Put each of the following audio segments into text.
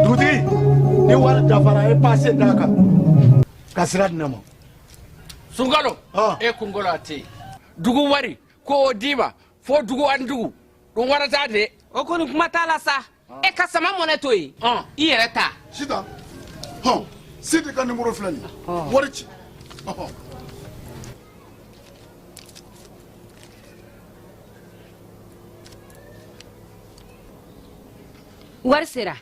Dugutigi, ni wari dafara, e pase d'a kan ka sira di ne ma. Sunkalo e kunkolo a tɛ yen. Dugu wari ko o d'i ma fo dugu ani dugu ɗum warata de. O kɔni, kuma t'a la sa. E ka Sama Mɔnɛ to yen, i yɛrɛ ta. Sitan, hɔn, Sidi ka nimoro filɛ nin ye, wari ci, ɔhɔn. Wari sera.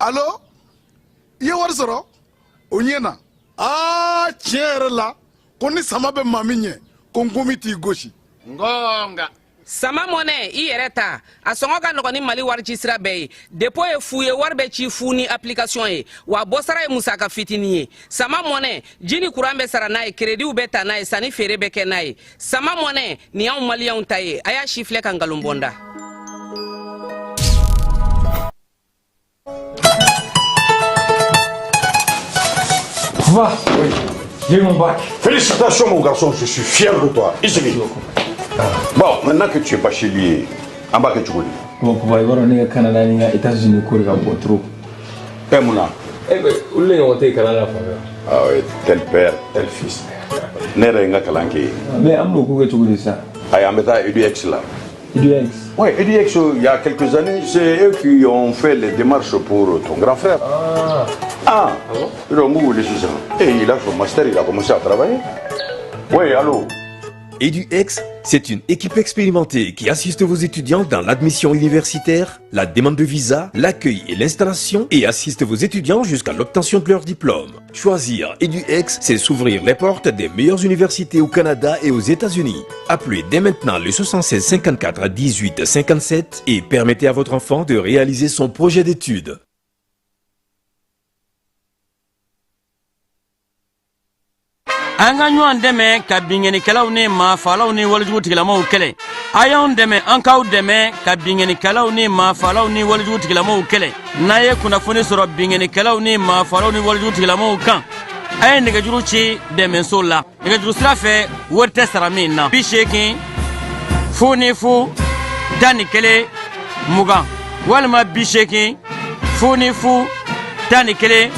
Alo, i ye wari sɔrɔ, o ɲɛna. Aa, tiɲɛ yɛrɛ la, ko ni sama bɛ maa min ɲɛ, ko nkomi t'i gosi. Ngonga. Sama Mɔnɛ, i yɛrɛ ta, a sɔngɔ ka nɔgɔn ni Mali wari ci sira bɛɛ ye. Dépôt ye fu ye, wari bɛ ci fu ni application ye, wa bɔsara ye musaka fitinin ye. Sama Mɔnɛ, ji ni kuran bɛ sara n'a ye, créditw bɛ ta n'a ye, sanni feere bɛ kɛ n'a ye. Sama Mɔnɛ nin y'anw Maliyɛnw ta ye. A y'a si filɛ ka nkalon bɔ n da. Va. Oui. J'ai eu mon bac. Félicitations, mon garçon, je suis fier de toi. Ici. Bon, maintenant que tu es bachelier, an b'a kɛ cogo di? Bon, papa, i b'a dɔn, ne ka Canada ni n ka États-Unis ko de ka bon trop. Eh, mun na? Eh ben, olu de ɲɔgɔn tɛ yen kalan na fan fɛ. Ah oui, tel père, tel fils. Ne yɛrɛ ye n ka kalan kɛ yen. Mais an bɛn'o ko kɛ cogo di sisan? Ayi, an bɛ taa EDUX la. EDUX? Oui, EDUX, il y a quelques années, c'est eux qui ont fait les démarches pour ton grand frère. Ah. Ah, ah bon? Et il a son master, il a commencé à travailler. Oui, allô? EduX, c'est une équipe expérimentée qui assiste vos étudiants dans l'admission universitaire, la demande de visa, l'accueil et l'installation et assiste vos étudiants jusqu'à l'obtention de leur diplôme. Choisir EduX, c'est s'ouvrir les portes des meilleures universités au Canada et aux États-Unis. Appelez dès maintenant le 76 54 18 57 et permettez à votre enfant de réaliser son projet d'études. An ka ɲɔgɔn dɛmɛ ka binkannikɛlaw ni maafalaw ni walejugu tigilamaw kɛlɛ. A y'anw dɛmɛ, an k'aw dɛmɛ ka binkannikɛlaw ni maafalaw ni walejugu tigilamaw kɛlɛ. N'a ye kunnafoni sɔrɔ binkannikɛlaw ni maafalaw ni walejugu tigilamaw kan, a ye nɛgɛjuru ci dɛmɛso la nɛgɛjuru sira fɛ, wari tɛ sara min na: 80 00 11 20 walima 80 00 11 22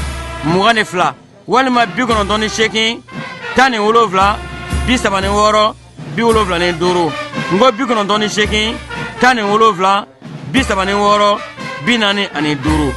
walima 98 17 36 75. N ko 98 17 36 45.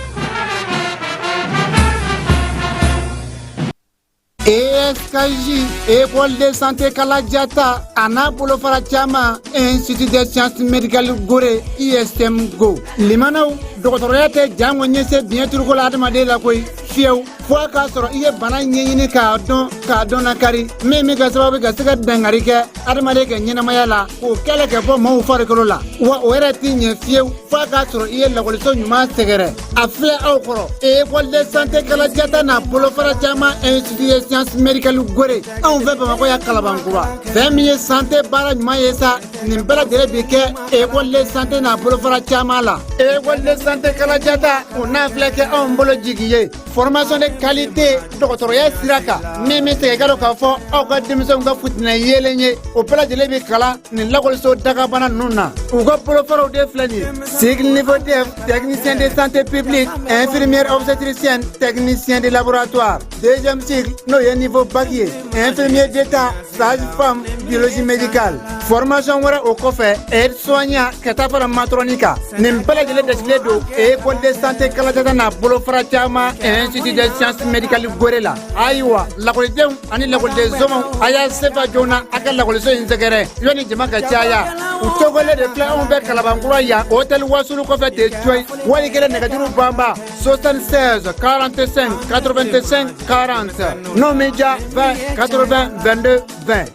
ESKJ, École de santé Kalajata, a n'a bolofara caman, Institut des sciences médicales Gore, ISM Go. Limanaw, dɔgɔtɔrɔya tɛ jango ɲɛse biɲɛ turuko la adamaden la koyi, fiyewu, fo a k'a sɔrɔ i ye bana ɲɛɲini k'a dɔn, k'a dɔn nakari min bɛ kɛ sababu ka se ka dangari kɛ adamaden ka ɲɛnamaya la, k'o kɛlɛ kɛ bɔ maaw farikolo la. Wa o yɛrɛ t'i ɲɛ fiyewu fo a k'a sɔrɔ i ye lakɔliso ɲuman sɛgɛrɛ. A filɛ aw kɔrɔ, École de santé Kalajata n'a bolofara caman, Institut des sciences médicales Gore, anw fɛ Bamakɔ ya Kalabankura. Fɛn min ye santé baara ɲuman ye sa, nin bɛɛ lajɛlen bi kɛ École de santé n'a bolofara caman la. École de santé Kalajata, o n'a filɛ kɛ anw bolo jigi ye formation de qualité dɔgɔtɔrɔya sira kan, min bɛ segin ka dɔn k'a fɔ aw ka denmisɛnw ka futinɛ yeelen ye. O bɛɛ lajɛlen bi kalan nin lakɔliso dagabana ninnu na. U ka bolofaraw de filɛ nin ye: cycle niveau DEF, technicien de santé publique, infirmière obstétricienne, technicien de laboratoire. Deuxième cycle, n'o ye niveau bac ye, infirmier d'état, sage femme, biologie médicale. Formation wɛrɛ o kɔfɛ, aide soignant ka taa fara matrɔni kan. Nin bɛɛ lajɛlen dasigilen don école de santé Kalajata n'a bolofara caman institut des sciences médicales Gore la. Ayiwa, lakɔlidenw ani lakɔliden somaw, a y'a sefa joona a ka lakɔliso in sɛgɛrɛ yanni jama ka caya. U tɔgɔlen de filɛ anw bɛ Kalabankura yan, hôtel Wasulu kɔfɛ ten coyi. Wali kelen nɛgɛjuru banba 76 45 85 40, n'o m'i diya 20 80 22 20.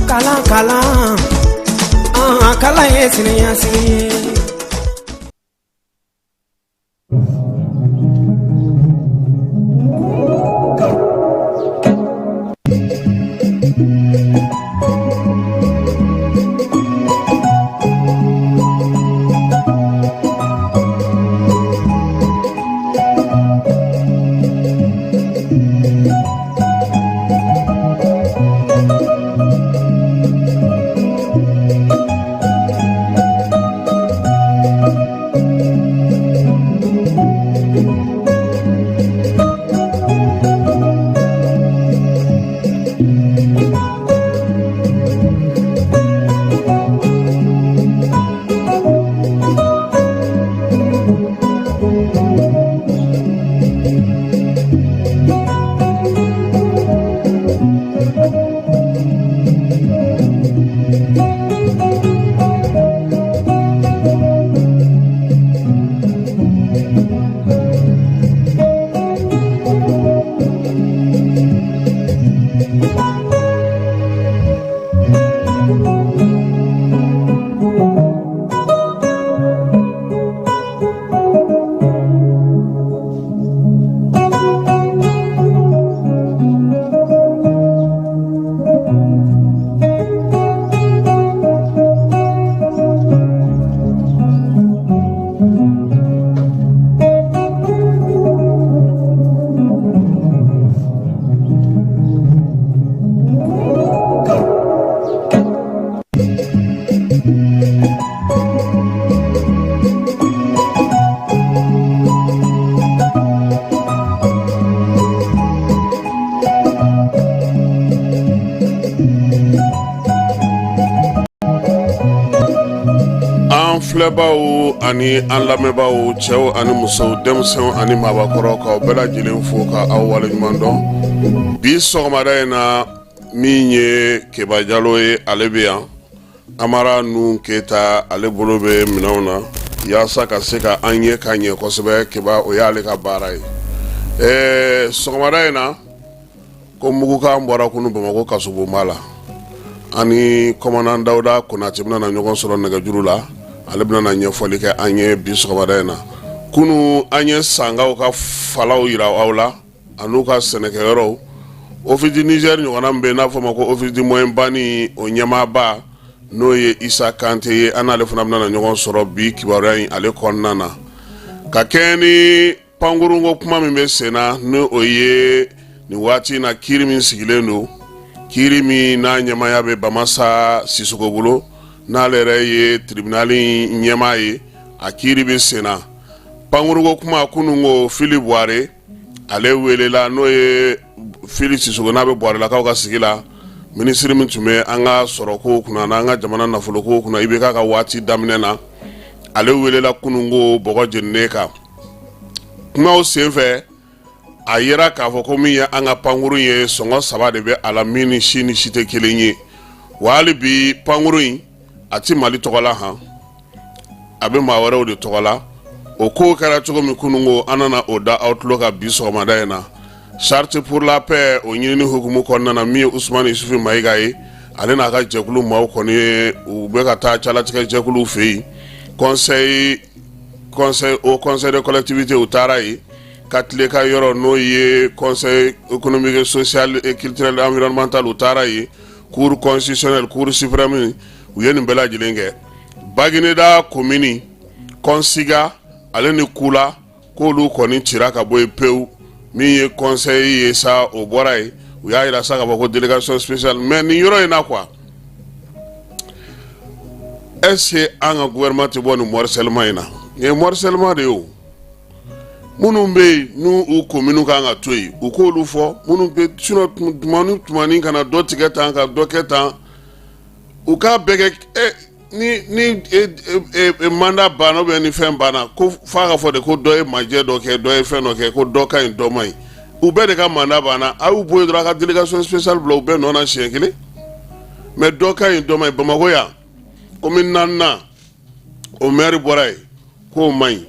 Kalan, kalan, an kalan ye siniɲɛsigi ye. An filɛbaw ani an lamɛnbaaw, cɛw ani musow, denmisɛnw ani maabakɔrɔ, k'aw bɛɛ lajɛlen fo ka aw waleɲuman dɔn. Bi sɔgɔmada in na, min ye Keba Jalo ye, ale bɛ yan. Amara Nun Keyita, ale bolo bɛ minɛnw na yaasa ka se ka an ye ka ɲɛ kosɛbɛ. Keba, o y'ale ka baara ye. Sɔgɔmada in na, ko mugukan bɔra kunu Bamakɔ kasobonba la. Ani commandant Dawuda Konate bɛna na ɲɔgɔn sɔrɔ nɛgɛjuru la, ale bɛna na ɲɛfɔli kɛ an ye bi sɔgɔmada in na. Kunu an ye Sankaw ka falaw yira aw la an'u ka sɛnɛkɛyɔrɔw. Office du Niger ɲɔgɔnna min bɛ yen n'a fɔ ma ko Office du Moyen Bani, o ɲɛmaaba n'o ye Isa Kante ye, an n'ale fana bɛna na ɲɔgɔn sɔrɔ bi kibaruya in ale kɔnɔna na, ka kɛɲɛ ni pankurunko kuma min bɛ sen na, ni o ye nin waati in na kiiri min sigilen don, kiiri min n'a ɲɛmaaya bɛ Bamasa Sisoko bolo, n'ale yɛrɛ ye tribunal ɲɛmaa ye, a kiiri bɛ sen na. Pankurunko kuma, kunun ko Fili Buware, ale welela, n'o ye Fili Sisoko, n'a bɛ Buwarelakaw ka sigi la, minisiri min tun bɛ an ka sɔrɔko kunna n'an ka jamana nafoloko kunna IBK ka waati daminɛ na, ale welela kunun ko bɔgɔ jeninen kan. Kumaw senfɛ, a yera k'a fɔ ko min ye an ka pankurun ye, sɔngɔ saba de bɛ a la, min ni si ni si tɛ kelen ye. Wa hali bi pankurun in a ti Mali tɔgɔ la, han, a bɛ maa wɛrɛw de tɔgɔ la. O ko kɛra cogo min kunun ko, an nana o da aw tulo kan bi sɔgɔmada in na. Charte pour la paix, o ɲinini hukumu kɔnɔna na, min ye Usumani Isufi Mayiga ye, ale n'a ka jɛkulu maaw kɔni ye, u bɛ ka taa calatigɛ jɛkuluw fɛ yen, conseil au conseil de collectivité, u taara yen ka tile ka yɔrɔ, n'o ye conseil économique, social et culturel environnemental, u taara yen, cour constitutionnelle, cour suprême, u ye nin bɛɛ lajɛlen kɛ. Bagineda komini, Kɔnsiga ale ni Kula, k'olu kɔni cira ka bɔ yen pewu. Min ye conseil ye sa, o bɔra yen. U y'a jira sa k'a fɔ ko délégation spéciale, mais nin yɔrɔ in na quoi, est-ce que an ka gouvernement tɛ bɔ nin morcellement in na? Nin ye morcellement de ye o. Minnu bɛ yen n'u u kominiw kan ka to yen, u k'olu fɔ. Minnu bɛ, sinon tuma ni tuma ni kana dɔ tigɛ tan ka dɔ kɛ tan. U k'a bɛɛ kɛ ni ni mandat banna ou bien ni fɛn banna, ko f'a ka fɔ de ko dɔ ye majɛ dɔ kɛ, dɔ ye fɛn dɔ kɛ, ko dɔ ka ɲi, dɔ man ɲi. U bɛɛ de ka mandat banna, a y'u bɔ yen dɔrɔn, a ka délégation spéciale bila u bɛɛ nɔ na siɲɛ kelen. Mais dɔ ka ɲi, dɔ man ɲi. Bamakɔ yan, commune naaninan, o maire bɔra yen k'o man ɲi.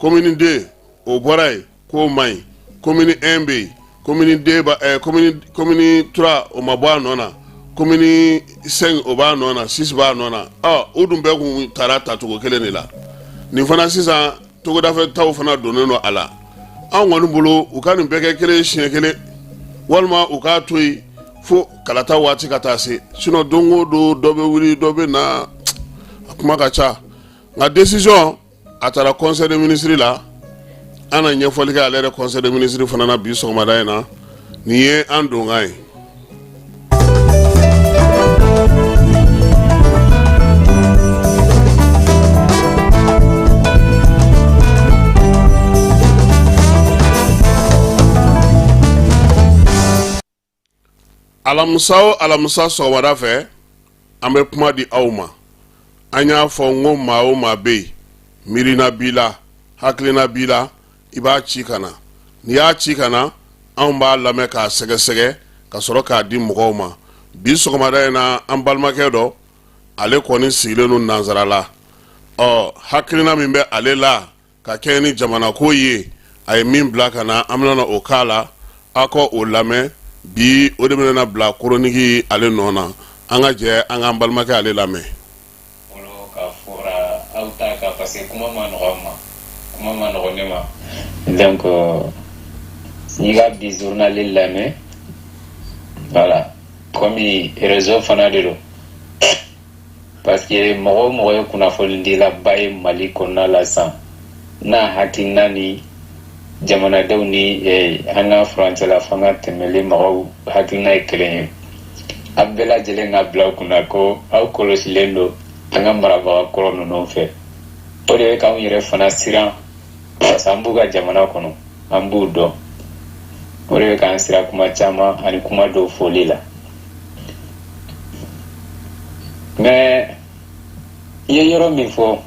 Commune 2, o bɔra yen k'o man ɲi. Commune 1 bɛ yen, commune 2 ba commune 3, o ma bɔ a nɔ na. Commune 5, o b'a nɔ na. 6 b'a nɔ na. Ɔ, o dun bɛɛ kun taara tacogo kelen de la. Nin fana sisan, togodafɛ taw fana donnen don a la. Anw kɔni bolo, u ka nin bɛɛ kɛ kelen siɲɛ kelen, walima u k'a to yen fo kalata waati ka taa se. Sinon don o don, dɔ bɛ wuli, dɔ bɛ na, a kuma ka ca. Nka décision a taara conseil des ministres la. An na ɲɛfɔli kɛ ale yɛrɛ conseil des ministres fana na bi sɔgɔmada in na. Nin ye an donkan ye. Alamisa o alamisa sɔgɔmada fɛ, an bɛ kuma di aw ma. An y'a fɔ n ko maa o maa bɛ yen, miirina b'i la, hakilina b'i la, i b'a ci ka na. N'i y'a ci ka na, anw b'a lamɛn k'a sɛgɛsɛgɛ ka sɔrɔ k'a di mɔgɔw ma. Bi sɔgɔmada in na, an balimakɛ dɔ, ale kɔni sigilen don nansara la. Ɔ, hakilina min bɛ ale la ka kɛ ni jamana ko ye, a ye min bila ka na, an bɛna o k'a la. Aw ka o lamɛn bi. O de bɛna bila chronique ale nɔ na. An ka jɛ an k'an balimakɛ ale lamɛn. Bolo ka fɔra aw ta kan, parce que kuma ma nɔgɔ ma, kuma ma nɔgɔ ne ma. Donc n'i ka bi journal lamɛn, voilà, comme réseau fana de don, parce que mɔgɔ o mɔgɔ ye kunnafonidilaba ye Mali kɔnɔna la sisan, n'a hakilina ni jamanadenw ni an ka furancɛla fanga tɛmɛlen mɔgɔw hakilina ye kelen ye, a bɛɛ lajɛlen ka bila kunna ko aw kɔlɔsilen don an ka marabaga kɔrɔ ninnu fɛ. O de bɛ k'anw yɛrɛ fana siran, parce que an b'u ka jamana kɔnɔ, an b'u dɔn. O de bɛ k'an siran kuma caman ani kuma dɔw fɔli la. Mais i ye yɔrɔ min fɔ,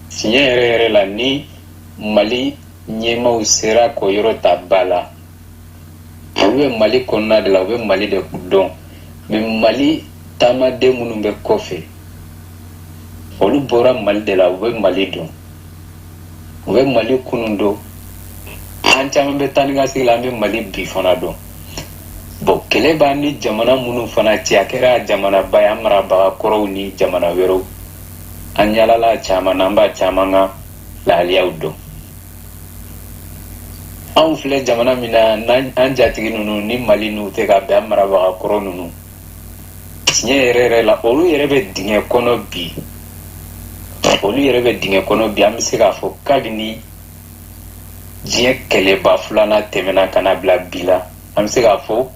tiɲɛ yɛrɛ yɛrɛ la, ni Mali ɲɛmaaw sera k'o yɔrɔ ta ba la, olu bɛ Mali kɔnɔna de la, u bɛ Mali de dɔn. Mais Mali taamaden minnu bɛ kɔfɛ, olu bɔra Mali de la, u bɛ Mali dɔn, u bɛ Mali kunun dɔn. An caman bɛ taa ni ka segin la, an bɛ Mali bi fana dɔn. Bon, kɛlɛ b'an ni jamana minnu fana cɛ, a kɛra jamanaba ye, an marabaga kɔrɔw ni jamana wɛrɛw, an yalala caman na, an b'a caman ka lahaliyaw dɔn. Anw filɛ jamana min na, n'an jatigi ninnu ni Mali n'u tɛ ka bɛn, an marabaga kɔrɔ ninnu, tiɲɛ yɛrɛ yɛrɛ la, olu yɛrɛ bɛ dingɛ kɔnɔ bi, olu yɛrɛ bɛ dingɛ kɔnɔ bi. An bɛ se k'a fɔ, kabini diɲɛ kɛlɛba filanan tɛmɛna ka na bila bi la, an bɛ se k'a fɔ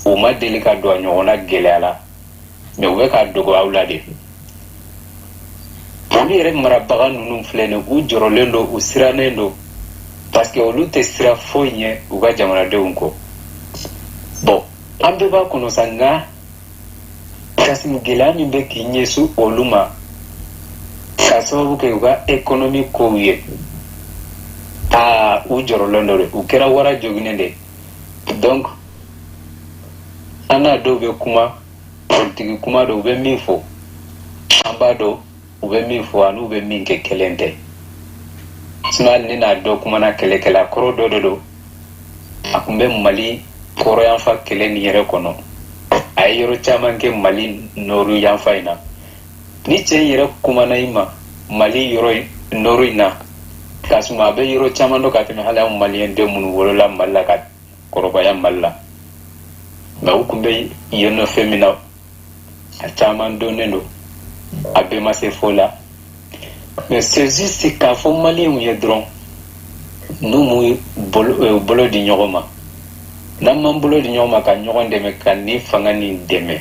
u ma deli ka don a ɲɔgɔnna gɛlɛya la. Mais u bɛ k'a dogo aw la de. Olu yɛrɛ marabaga ninnu filɛ nin, u jɔrɔlen don, u sirannen don, parce que olu tɛ sira foyi ɲɛ u ka jamanadenw kɔ. Bon, an bɛɛ b'a kɔnɔ sa, nka Kassim, gɛlɛya min bɛ k'i ɲɛsin olu ma k'a sababu kɛ u ka économie kow ye, aa, u jɔrɔlen don de, u kɛra wara joginnen de. Donc an n'a dɔw bɛ kuma politiki kuma dɔw, u bɛ min fɔ, an b'a dɔn u bɛ min fɔ an'u bɛ min kɛ kelen tɛ. Sinon hali ne n'a dɔ kumana, kɛlɛkɛla kɔrɔ dɔ de don, a tun bɛ Mali kɔrɔyanfa kɛlɛ nin yɛrɛ kɔnɔ, a ye yɔrɔ caman kɛ Mali nord yanfa in na. Ni cɛ in yɛrɛ kumana i ma Mali yɔrɔ nord in na, k'a suma, a bɛ yɔrɔ caman dɔn ka tɛmɛ hali anw maliyɛn den minnu wolola Mali la ka kɔrɔbaya Mali la. Nka u tun bɛ yen nɔ fɛn min na, a caman dɔnnen don, a bɛɛ ma se fɔ la. Mais c'est juste k'a fɔ maliyɛnw ye dɔrɔn, n'u m'u bolo di ɲɔgɔn ma, n'an m'an bolo di ɲɔgɔn ma ka ɲɔgɔn dɛmɛ, ka nin fanga nin dɛmɛ,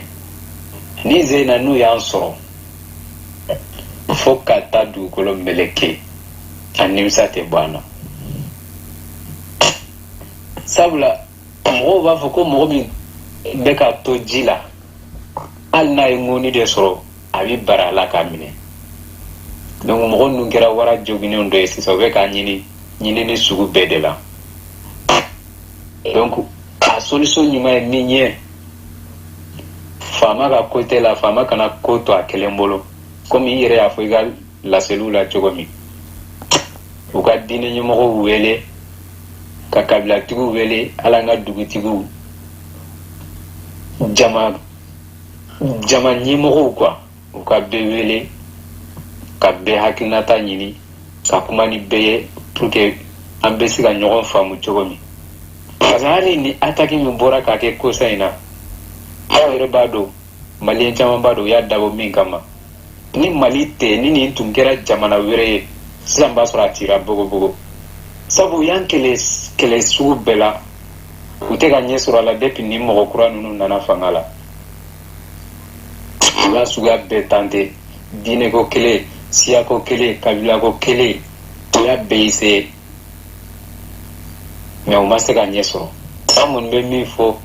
ni zena n'u y'an sɔrɔ fo ka taa dugukolo meleke, a nimisa tɛ bɔ an na. Sabula mɔgɔw b'a fɔ ko mɔgɔ min bɛ ka to ji la Hali n'a ye ŋoni de sɔrɔ, a bɛ bara a la k'a minɛ. Donc mɔgɔ ninnu kɛra wara joginnenw dɔ ye sisan, u bɛ k'a ɲini ɲinini sugu bɛɛ de la. Donc a solution ɲuman ye min ye, faama ka côté la, faama kana ko to a kelen bolo. Komi i yɛrɛ y'a fɔ i ka laseliw la cogo min, u ka diinɛ ɲɛmɔgɔw wele, ka kabilatigiw wele, hali an ka dugutigiw, jama jama ɲɛmɔgɔw quoi, u ka bɛɛ wele ka bɛɛ hakilinata ɲini, ka kuma ni bɛɛ ye pour que an bɛ se ka ɲɔgɔn faamu cogo min. Parce que hali ni attaque min bɔra ka kɛ kosa in na, aw yɛrɛ b'a dɔn, maliyɛn caman b'a dɔn u y'a dabɔ min kama. Ni Mali tɛ, ni nin tun kɛra jamana wɛrɛ ye sisan, b'a sɔrɔ a cira bogobogo. Sabu u y'an kɛlɛ kɛlɛ sugu bɛɛ la, u tɛ ka ɲɛ sɔrɔ a la. Depuis ni mɔgɔ kura ninnu nana fanga la, u y'a suguya bɛɛ tenter: diinɛko kelen, siyako kelen, kabilako kelen, u y'a bɛɛ essayer, mais u ma se ka ɲɛ sɔrɔ. An kɔni bɛ min fɔ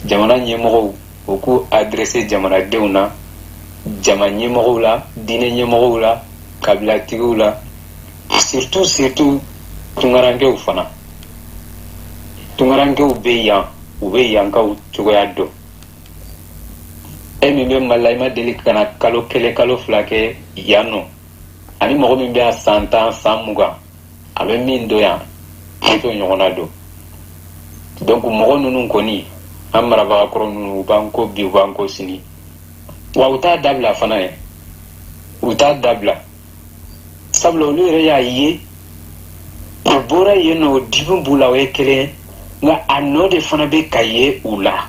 jamana ɲɛmɔgɔw, u k'u adresser jamanadenw na, jama ɲɛmɔgɔw la, diinɛ ɲɛmɔgɔw la, kabilatigiw la, surtout surtout tunkarankew fana. Tunkarankew bɛ yan, u bɛ yankaw cogoya dɔn. E min bɛ Mali la, i ma deli ka na kalo 1, kalo 2 kɛ yan nɔ, ani mɔgɔ min bɛ yan san 10, san 20, a bɛ min dɔn yan, i t'o ɲɔgɔnna dɔn. Donc mɔgɔ ninnu kɔni, an marabaga kɔrɔ ninnu, u b'an ko bi, u b'an ko sini, wa u t'a dabila fana ye, u t'a dabila. Sabula olu yɛrɛ y'a ye, u bɔra yen nɔ, o dimi b'u la, o ye kelen ye, nka a nɔ de fana bɛ ka ye u la.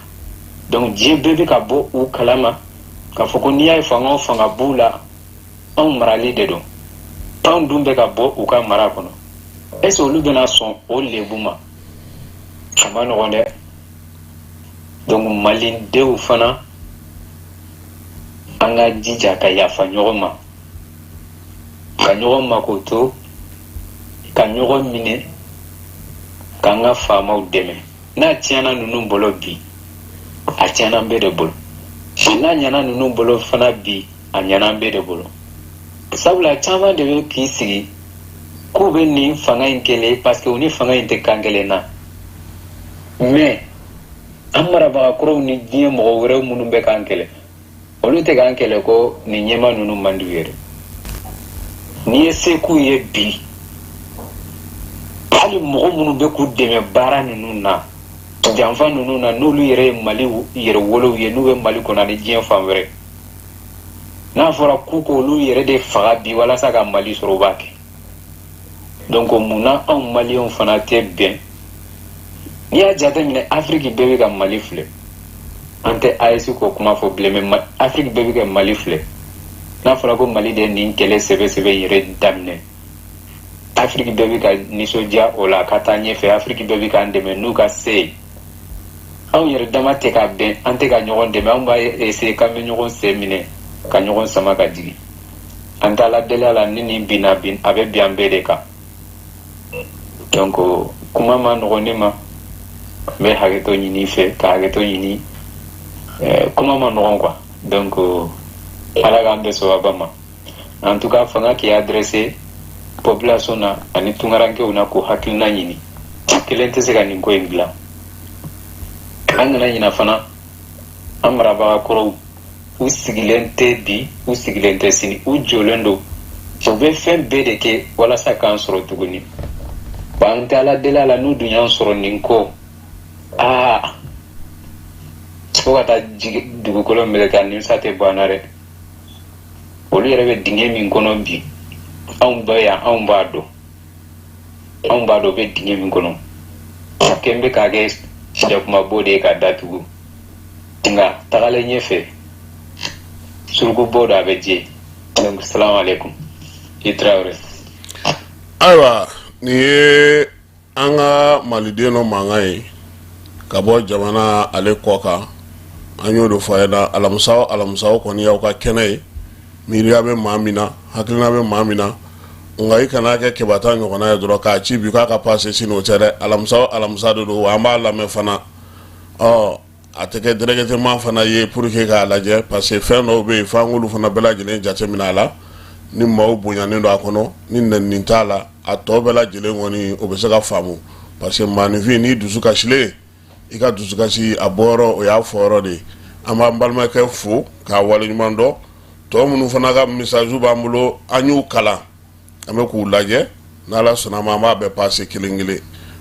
Donc diɲɛ bɛɛ bɛ ka bɔ u kalama k'a fɔ ko n'i y'a ye fanga o fanga b'u la, anw marali de don, anw dun bɛ ka bɔ u ka mara kɔnɔ. Est ce que olu bɛna sɔn o lebu ma? A ma nɔgɔn dɛ. Donc malidenw fana, an ka jija ka yafa ɲɔgɔn ma, ka ɲɔgɔn makoto, ka ɲɔgɔn minɛ, k'an ka faamaw dɛmɛ. N'a tiɲɛna ninnu bolo bi, a tiɲɛna an bɛɛ de bolo. N'a ɲɛna ninnu bolo fana bi, a ɲɛna an bɛɛ de bolo. Sabula caman de bɛ k'i sigi k'u bɛ nin fanga in kelen parce que u ni fanga in tɛ kan kelen na. Mais an marabagakɔrɔw ni diɲɛ mɔgɔ wɛrɛw minnu bɛ k'an kɛlɛ, olu tɛ k'an kɛlɛ ko nin ɲɛma ninnu man d'u ye dɛ. N'i ye se k'u ye bi, hali mɔgɔ minnu bɛ k'u dɛmɛ baara ninnu na, janfa ninnu na, n'olu yɛrɛ ye Mali yɛrɛ wolow ye, n'u bɛ Mali kɔnɔ ani diɲɛ fan wɛrɛ, n'a fɔra k'u k'olu yɛrɛ de faga bi walasa ka Mali sɔrɔ, u b'a kɛ. Donc munna anw maliyɛnw fana tɛ bɛn? N'i y'a jateminɛ, Afiriki bɛɛ bɛ ka Mali filɛ. An tɛ AES ko kuma fɔ bilen, mais Afiriki bɛɛ bɛ ka Mali filɛ. N'a fɔra ko Mali de ye nin kɛlɛ sɛbɛ-sɛbɛ yɛrɛ daminɛ, Afiriki bɛɛ bɛ ka nisɔndiya o la ka taa ɲɛfɛ. Afiriki bɛɛ bɛ k'an dɛmɛ n'u ka se ye. Anw yɛrɛ dama tɛ ka bɛn, an tɛ ka ɲɔgɔn dɛmɛ. Anw b'a essayer k'an bɛ ɲɔgɔn sen minɛ ka ɲɔgɔn sama ka jigin. An tɛ Ala deli a la. Ni nin binna bin, a bɛ bin an bɛɛ de kan. Donc kuma ma nɔgɔn ne ma, n bɛ hakɛto ɲini i fɛ, ka hakɛto ɲini. Kuma ma nɔgɔn quoi. Donc Ala k'an bɛɛ sababa ma. En tout cas, fanga k'i adressé population na ani tunkarankew na, k'u hakilina ɲini. Kelen tɛ se ka nin ko in dilan. An kana ɲina fana, an marabaga kɔrɔw, u sigilen tɛ bi, u sigilen tɛ sini, u jɔlen don, u bɛ fɛn bɛɛ de kɛ walasa k'an sɔrɔ tuguni. Wa an tɛ Ala deli a la, n'u dun y'an sɔrɔ nin ko, aa, fo ka taa jigi dugukolo meleke, a nimisa tɛ bɔ an na dɛ. Olu yɛrɛ bɛ dingɛ min kɔnɔ bi, anw bɛ yan, anw b'a dɔn, anw b'a dɔn u bɛ dingɛ min kɔnɔ. A kɛn bɛ k'a kɛ jakumabo de ye ka datugu, nka tagalen ɲɛfɛ, surukubɔ dɔ a bɛ jɛ. Donc salamu aleykum, i Tarawele. Ayiwa, nin ye an ka maliden dɔ mankan ye ka bɔ jamana ale kɔ kan. An y'o de fɔ a ɲɛna, alamisa o alamisa, o kɔni y'aw ka kɛnɛ ye. Miiriya bɛ maa min na, hakilina bɛ maa min na, nka i kana kɛ kɛbata ɲɔgɔnna ye dɔrɔn k'a ci bi k'a ka passe sini, o tɛ dɛ. Alamisa o alamisa de don, wa an b'a lamɛn fana. Ɔ a tɛ kɛ directement fana ye pour que k'a lajɛ parce que fɛn dɔw bɛ yen f'an k'olu fana bɛɛ lajɛlen jateminɛ a la ni maaw bonyanen don a kɔnɔ ni nɛnini t'a la a tɔ bɛɛ lajɛlen kɔni o bɛ se ka faamu parce que maaninfin n'i dusu kasilen i ka dusukasi a bɔyɔrɔ o y'a fɔyɔrɔ de ye an b'an balimakɛ fo k'a waleɲuman dɔn tɔ minnu fana ka message b'an bolo an y'u kalan an bɛ k'u lajɛ n'ala sɔnna ma an b'a bɛɛ passer kelen kelen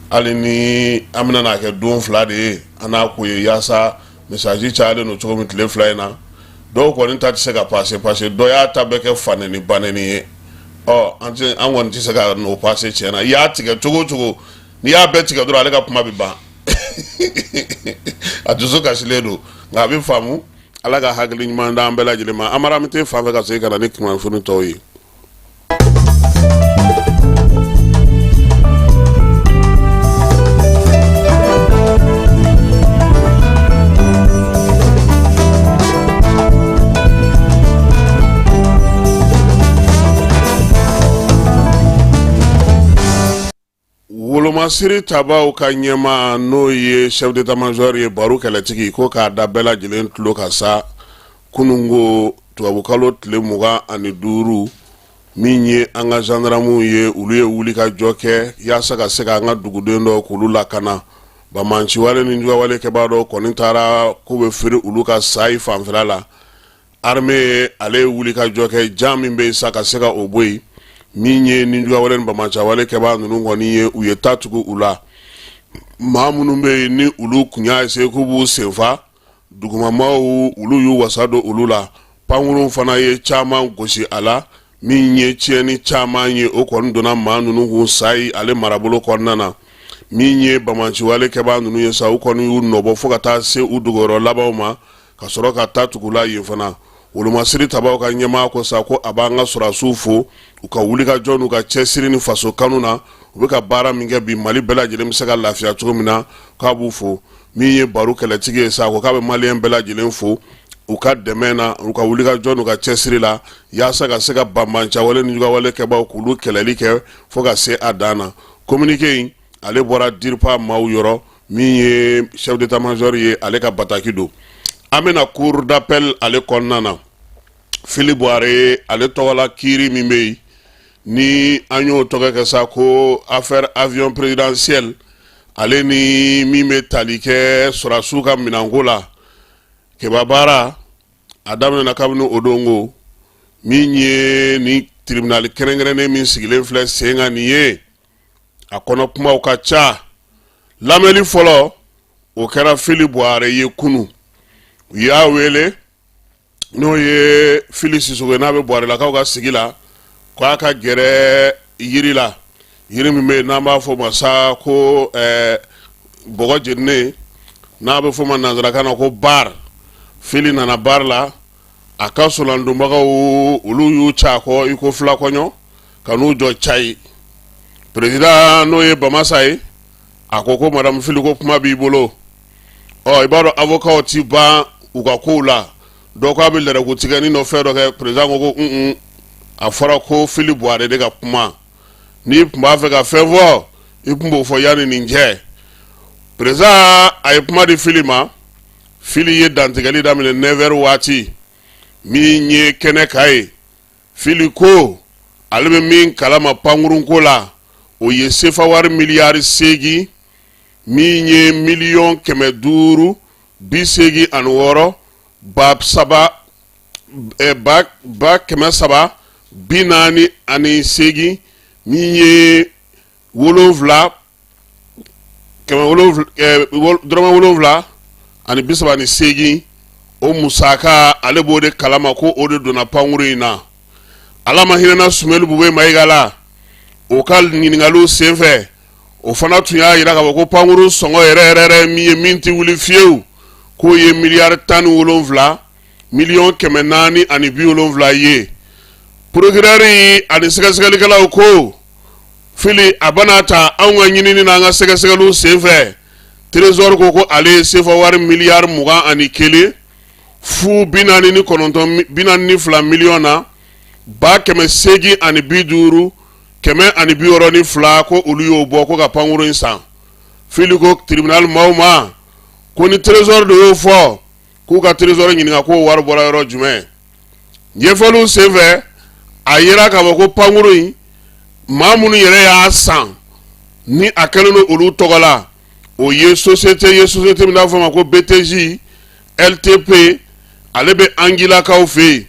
hali ni an bɛna n'a kɛ don fila de ye an n'a ko ye yaasa message cayalen don cogo min tile fila in na dɔw kɔni ta tɛ se ka passer parce que dɔ y'a ta bɛɛ kɛ fanɛni banɛni ye ɔ an tɛ an kɔni tɛ se ka n'o passer tiɲɛ na i y'a tigɛ cogo o cogo n'i y'a bɛɛ tigɛ dɔrɔn ale ka kuma bɛ ban a dusu kasilen don nka a bɛ faamu ala ka hakili ɲuman d'an bɛɛ lajɛlen ma Amara an bɛ t'e fan fɛ ka segin ka na ni kunnafoni tɔw ye. Wolomasiri tabaw ka ɲɛmaa n'o ye chef d'état-major ye Baru Kɛlɛtigi ko k'a da bɛɛ lajɛlen tulo kan sa kununko tubabukalo tile 25 min ye an ka gendarmew ye olu ye wulikajɔ kɛ yaasa ka se ka an ka duguden dɔw k'olu lakana banbaanciwale ni juguyawale kɛbaa dɔw kɔni taara k'u bɛ firi olu ka Sayi fanfɛla la armée ale ye wulikajɔ kɛ jan min bɛ yen sa ka se ka o bɔ yen min ye nijuguyawale ni banbaanciwale kɛbaa ninnu kɔni ye u ye ta tugu u la maa minnu bɛ yen ni olu kun y'a essayer k'u b'u senfa dugumamaaw olu y'u wasa don olu la pankurun fana ye caman gosi a la min ye tiɲɛni caman ye o kɔni donna maa ninnu kun Sayi ale marabolo kɔnɔna na min ye banbaanciwale kɛbaa ninnu ye sa u kɔni y'u nɔbɔ fo ka taa se u dogoyɔrɔ labanw ma ka sɔrɔ ka ta tugu la yen fana wolomasiri tabaw ka ɲɛmaa ko sa ko a b'an ka sɔrɔdasiw fo u ka wulikajɔ n'u ka cɛsiri ni faso kanu na u bɛ ka baara min kɛ bi Mali bɛɛ lajɛlen bɛ se ka lafiya cogo min na k'a b'u fo min ye Baru Kɛlɛtigi ye sa ko k'a bɛ maliyɛn bɛɛ lajɛlen fo u ka dɛmɛ na u ka wulikajɔ n'u ka cɛsiri la yaasa ka se ka banbaanciwale ni juguyawale kɛbaaw k'olu kɛlɛli kɛ fo ka se a dan na communiqué in ale bɔra DIRPA maaw yɔrɔ min ye chef d'état-major ye ale ka bataki don an bɛna cour d'appel ale kɔnɔna na Fili Buware ale tɔgɔla kiiri min bɛ yen ni an y'o tɔgɔ kɛ sa ko affaire avion présidentiel ale ni min bɛ tali kɛ sɔrɔdasiw ka minɛnko la Keba baara a daminɛna kabini o don ko min ye ni tribunal kɛrɛnkɛrɛnnen min sigilen filɛ sen kan nin ye a kɔnɔ kumaw ka ca lamɛnni fɔlɔ o kɛra Fili Buware ye kunun u y'a wele n'o ye Fili Sisoko ye n'a bɛ Buwarelakaw ka sigi la k'a ka gɛrɛ yiri la yiri min bɛ yen n'an b'a fɔ ma sa ko bɔgɔ jeninen n'a bɛ fɔ ma nansarakan na ko bar Fili nana bar la a ka solandonbagaw olu y'u ca kɔ i ko filakɔɲɔ ka n'u jɔ cayi président n'o ye Bamasa ye a ko ko madame Fili ko kuma b'i bolo ɔ i b'a dɔn avocat ti ban u ka kow la dɔ ko a bɛ lɛrɛku tigɛ ni nɔ fɛn dɔ kɛ président ko ko un a fɔra ko Fili Buware de ka kuma n'i tun b'a fɛ ka fɛn fɔ i tun b'o fɔ yanni nin cɛ président a ye kuma di Fili ma Fili ye dantigɛli daminɛ 9 heures waati min ye kɛnɛ kan ye Fili ko ale bɛ min kalama pankurunko la o ye sefa wari miliyari 8 min ye miliyɔn 586 ba saba ba 348 min ye 7 dɔrɔmɛ 738 o musaka ale b'o de kalama ko o de donna pankurun in na ala ma hinɛna Sumɛli Bube Mayiga la o ka ɲininkaliw senfɛ o fana tun y'a jira k'a fɔ ko pankurun sɔngɔ yɛrɛ yɛrɛ yɛrɛ min ye min tɛ wuli fiyewu k'o ye miliyari 17 miliyɔn 470 ye procureur ani sɛgɛsɛgɛlikɛlaw ko Fili a bana ta anw ka ɲinini n'an ka sɛgɛsɛgɛliw senfɛ trésor ko ko ale ye sefa wari miliyari 21 fu 49 42 miliyɔn na ba 850 162 ko olu y'o bɔ ko ka pankurun in san Fili ko tribunal maaw ma Ko ni trésor de y'o fɔ, k'u ka trésor ɲininka k'o wari bɔra yɔrɔ jumɛn. Ɲɛfɔliw senfɛ, a yera k'a fɔ ko pankuru in, maa minnu yɛrɛ y'a san ni a kɛlen don olu tɔgɔ la, o ye société ye, société min n'a fɔ a ma ko BTJ LTP. Ale bɛ Anguillakaw fɛ yen.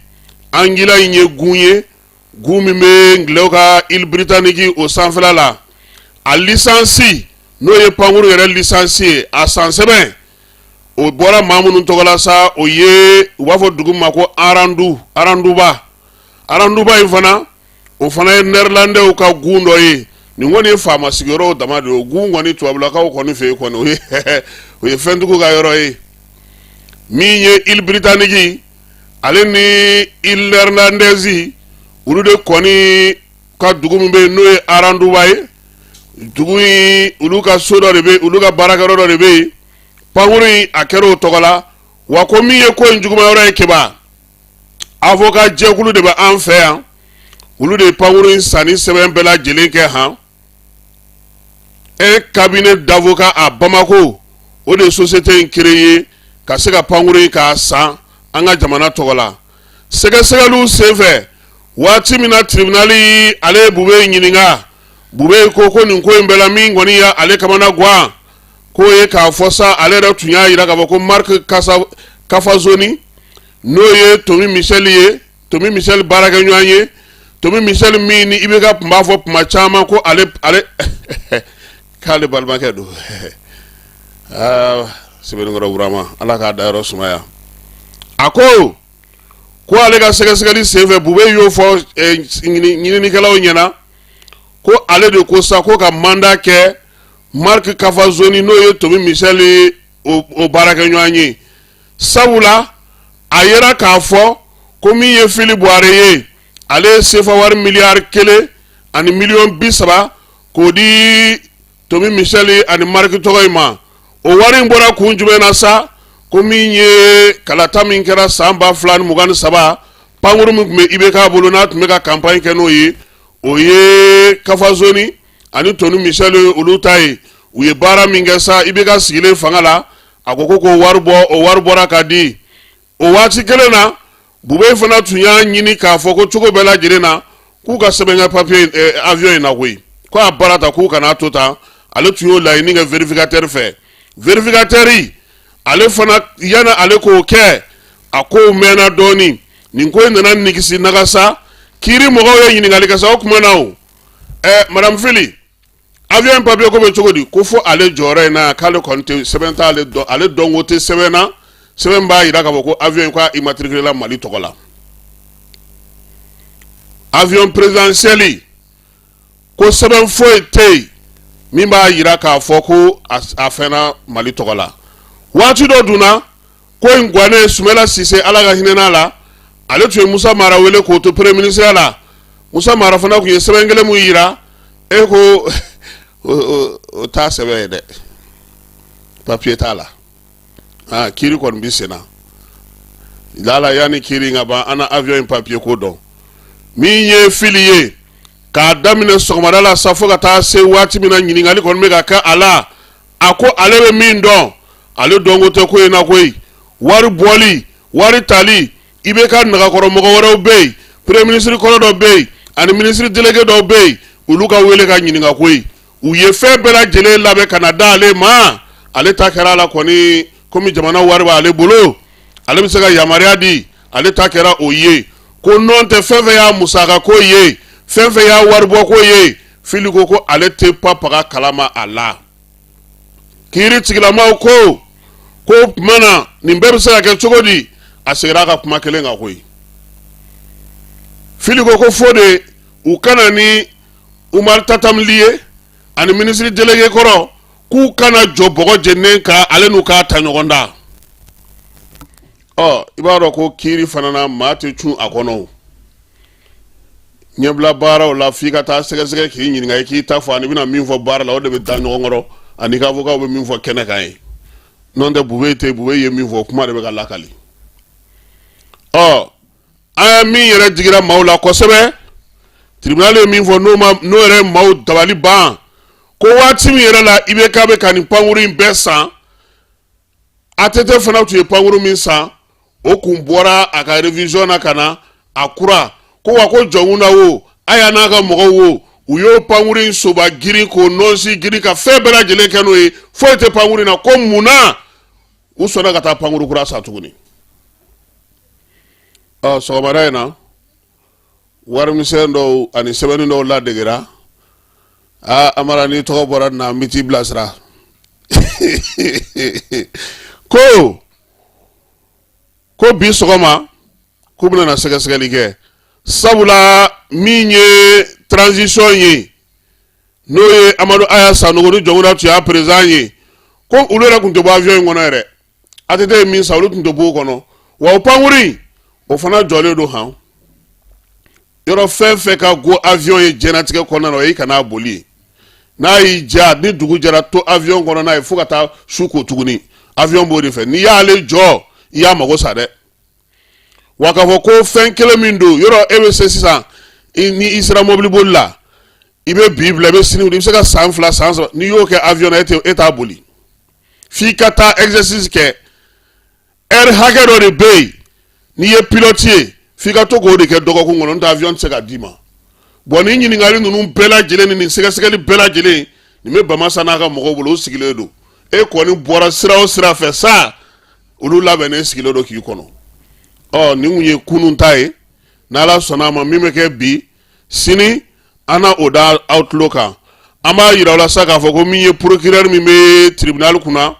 Anguilla in ye gun ye, gun min bɛ Angilɛw ka île britannique o sanfɛla la. A licence, n'o ye pankuru yɛrɛ licence ye, a san sɛbɛn, o bɔra maa minnu tɔgɔ la sa, o ye u b'a fɔ dugu ma ko Arandu, Aranduba. Aranduba in fana, o fana ye Nɛrɛlandɛw ka gun dɔ ye. Nin kɔni ye faama sigiyɔrɔw dama de ye. O gun kɔni, tubabulakaw kɔni fɛ yen kɔni, o ye fɛntigiw ka yɔrɔ ye. Min ye île britannique ale ni île néerlandaise, olu de kɔni ka dugu min bɛ yen, n'o ye Aranduba ye, dugu in, olu ka so dɔ de bɛ yen, olu ka baarakɛyɔrɔ dɔ de bɛ yen. Pankuru in, a kɛra o tɔgɔ la. Wa ko min ye ko in juguman yɔrɔ ye, Keba, avocat jɛkulu de bɛ an fɛ yan, olu de ye pankuru in sanni sɛbɛn bɛɛ lajɛlen kɛ. Han, un cabinet d'avocat à Bamako, o de ye société in créé ka se ka pankuru in k'a san an ka jamana tɔgɔ la. Sɛgɛsɛgɛliw senfɛ, waati min na tribunal ale ye Bube ɲininka, Bube ko ko nin ko in bɛɛ la, min kɔni ye ale kamana gan k'o ye k'a fɔ sa, ale yɛrɛ tun y'a jira k'a fɔ ko Marc Kafazoni, n'o ye Tomi Michel ye, Tomi Michel baarakɛɲɔgɔn ye, Tomi Michel min ni IBK tun b'a fɔ tuma caman ko ale ale k'ale balimakɛ don. Aa, Sɛbɛnnikɔrɔ Burama, Ala k'a dayɔrɔ sumaya. A ko ko ale ka sɛgɛsɛgɛli senfɛ, Bube y'o fɔ ɲininikɛlaw ɲɛna ko ale de ko sa ko ka mandat kɛ Marc Kafazoni, n'o ye Tomi Michel o baarakɛɲɔgɔn ye, sabula a yera k'a fɔ ko min ye Fili Buware ye, ale ye sefa wari miliyari 1 ani miliyɔn 30 k'o di Tomi Michel ani Marc tɔgɔ in ma. O wari in bɔra kun jumɛn na sa? Ko min ye kalata min kɛra san 2023, pankuru min tun bɛ IBK bolo n'a tun bɛ ka campagne kɛ n'o ye, o ye Kafazoni ani Tomi Michel olu ta ye. U ye baara min kɛ sa, IBK sigilen fanga la, a ko ko k'o wari bɔ, o wari bɔra ka di. O waati kelen na, Bube fana tun y'a ɲini k'a fɔ ko cogo bɛɛ lajɛlen na, k'u ka sɛbɛn kɛ papier avion in na koyi, ko a baara ta, k'u kana to tan. Ale tun y'o laɲini kɛ vérificateur fɛ. Vérificateur ale fana, yanni ale k'o kɛ, a kow mɛnna dɔɔnin. Nin ko in nana nigisi nagasa. Kiiri mɔgɔw ye ɲininkali kɛ sa o tuma na, o madame Fili, avion papier ko bɛ cogo di? Ko fo ale jɔyɔrɔ in na, k'ale kɔni tɛ sɛbɛn t'ale dɔn, ale dɔnko tɛ sɛbɛn na, sɛbɛn b'a jira k'a fɔ ko avion in k'a immatriculé la Mali tɔgɔ la. Avion présidentiel, ko sɛbɛn foyi tɛ yen min b'a jira k'a fɔ ko a fɛnna Mali tɔgɔ la. Waati dɔ dunna ko in gannen, Sumala Sise, Ala ka hinɛ n'a la, ale tun ye Musa Mara wele k'o to premier ministre la. Musa Mara fana tun ye sɛbɛn kelen mun jira e ko o t'a sɛbɛn ye dɛ, papier t'a la. Aa, kiiri kɔni bɛ sen na lala, yanni kiiri in ka ban, an na avion in papier ko dɔn. Min ye Fili ye, k'a daminɛ sɔgɔmada la sa fo ka taa se waati min na ɲininkali kɔni bɛ ka kɛ a la, a ko ale bɛ min dɔn, ale dɔnko tɛ ko in na koyi. Wari bɔli, wari tali, IBK nagakɔrɔ mɔgɔ wɛrɛw bɛ yen, premier ministre kɔrɔ dɔ bɛ yen ani ministre délégué dɔw bɛ yen, olu ka wele ka ɲininka koyi. U ye fɛn bɛɛ lajɛlen labɛn ka na d'ale ma, ale ta kɛra a la kɔni. Komi jamana wari b'ale bolo, ale bɛ se ka yamaruya di, ale ta kɛra o ye. Ko nɔn tɛ, fɛn fɛn y'a musaka ko ye, fɛn fɛn y'a waribɔ ko ye, Fili ko ko ale tɛ pa paga kalama a la. Kiiri tigilamaw ko ko o tuma na nin bɛɛ bɛ se ka kɛ cogo di? A seginna a ka kuma kelen kan koyi. Fili ko ko fo de u ka na ni Umar Tatam Ly ye ani minisiri délégué kɔrɔ, k'u kana jɔ bɔgɔ jeninen kan, ale n'u k'a ta ɲɔgɔn da. Ɔ, i b'a dɔn ko kiiri fana na, maa tɛ cun a kɔnɔ. O ɲɛbila baaraw la, f'i ka taa sɛgɛsɛgɛ k'i ɲininka, i k'i ta fɔ, ani bɛna min fɔ baara la, o de bɛ da ɲɔgɔn kɔrɔ, ani ka avocat bɛ min fɔ kɛnɛ kan ye. N'o tɛ, Bube tɛ, Bube ye min fɔ, kuma de bɛ ka lakali. Ɔ, an ye min yɛrɛ digira maaw la kosɛbɛ, tribunal ye min fɔ, n'o ma n'o yɛrɛ maaw dabali ban, ko waati min yɛrɛ la IBK bɛ ka nin pankuru in bɛɛ san. ATT fana tun ye pankuru min san, o kun bɔra a ka révision na ka na a kura ko wa ko Jɔnkunda wo, Aya n'a ka mɔgɔw wo, u y'o pankuru in soba girin k'o nɔnsi girin ka fɛn bɛɛ lajɛlen kɛ n'o ye, foyi tɛ pankuru in na. Ko mun na u sɔnna ka taa pankuru kura san tuguni? Ɔ, sɔgɔmada in na, warimisɛn dɔw ani sɛbɛnni dɔw ladegera. Aa Amara, n'i tɔgɔ bɔra nin na, n bɛ t'i bilasira. Ko bi sɔgɔma k'u bɛna na sɛgɛsɛgɛli kɛ, sabula min ye transition ye, n'o ye Amadu Aya Sanogo ni Jɔnkunda tun y'a président ye, ko olu yɛrɛ tun tɛ bɔ avion in kɔnɔ yɛrɛ. ATT ye min san, olu tun tɛ bɔ o kɔnɔ. Wa o pankuru in, o fana jɔlen don han. Yɔrɔ fɛn fɛn ka go avion ye diɲɛnatigɛ kɔnɔna na, o ye i kana boli. N'a y'i diya, ni dugu jɛra, to avion kɔnɔ n'a ye fo ka taa su ko tuguni. Avion b'o de fɛ. N'i y'ale jɔ, i y'a mago sa dɛ. Wa k'a fɔ ko fɛn kelen min don, yɔrɔ e bɛ se sisan, ni i sera mobili boli la, i bɛ bi bila, i bɛ sini wuli, i bɛ se ka san 2, san 3. N'i y'o kɛ avion na, e t'a boli f'i ka taa exercice kɛ. Heure hakɛ dɔ de bɛ yen, n'i ye pilote ye, f'i ka to k'o de kɛ dɔgɔkun kɔnɔ, n'o tɛ avion tɛ se ka d'i ma. Bon, nin ɲininkali ninnu bɛɛ lajɛlen ni nin sɛgɛsɛgɛli bɛɛ lajɛlen nin bɛ Bamasa n'a ka mɔgɔw bolo, u sigilen don. E kɔni bɔra sira o sira fɛ sa, olu labɛnnen sigilen don k'i kɔnɔ. Ɔ, nin kun ye kunun ta ye. N'Ala sɔnna a ma, min bɛ kɛ bi, sini, an na o da aw tulo kan. An b'a yira aw la sa k'a fɔ ko min ye procureur min bɛ tribunal kunna,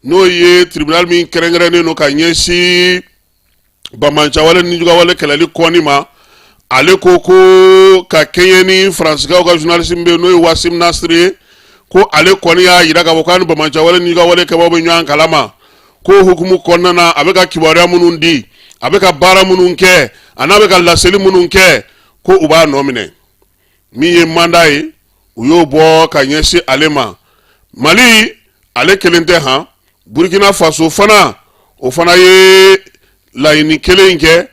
n'o ye tribunal min kɛrɛnkɛrɛnnen don ka ɲɛsin banbaanciwale ni jugawale kɛlɛli kɔni ma, ale ko ko ka kɛɲɛ ni Faransikaw ka journaliste min bɛ yen, n'o ye Wasim Nasiri ye, ko ale kɔni y'a yira k'a fɔ k'a ni banbaanciwale ni jugawale kɛbaaw bɛ ɲɔgɔn kalama. Ko hukumu kɔnɔna na, a bɛ ka kibaruya minnu di, a bɛ ka baara minnu kɛ, a n'a bɛ ka laseli minnu kɛ, ko u b'a nɔ minɛ. Min ye mandat ye, u y'o bɔ ka ɲɛsin ale ma. Mali ale kelen tɛ han, Burkina Faso fana, o fana ye laɲini kelen in kɛ.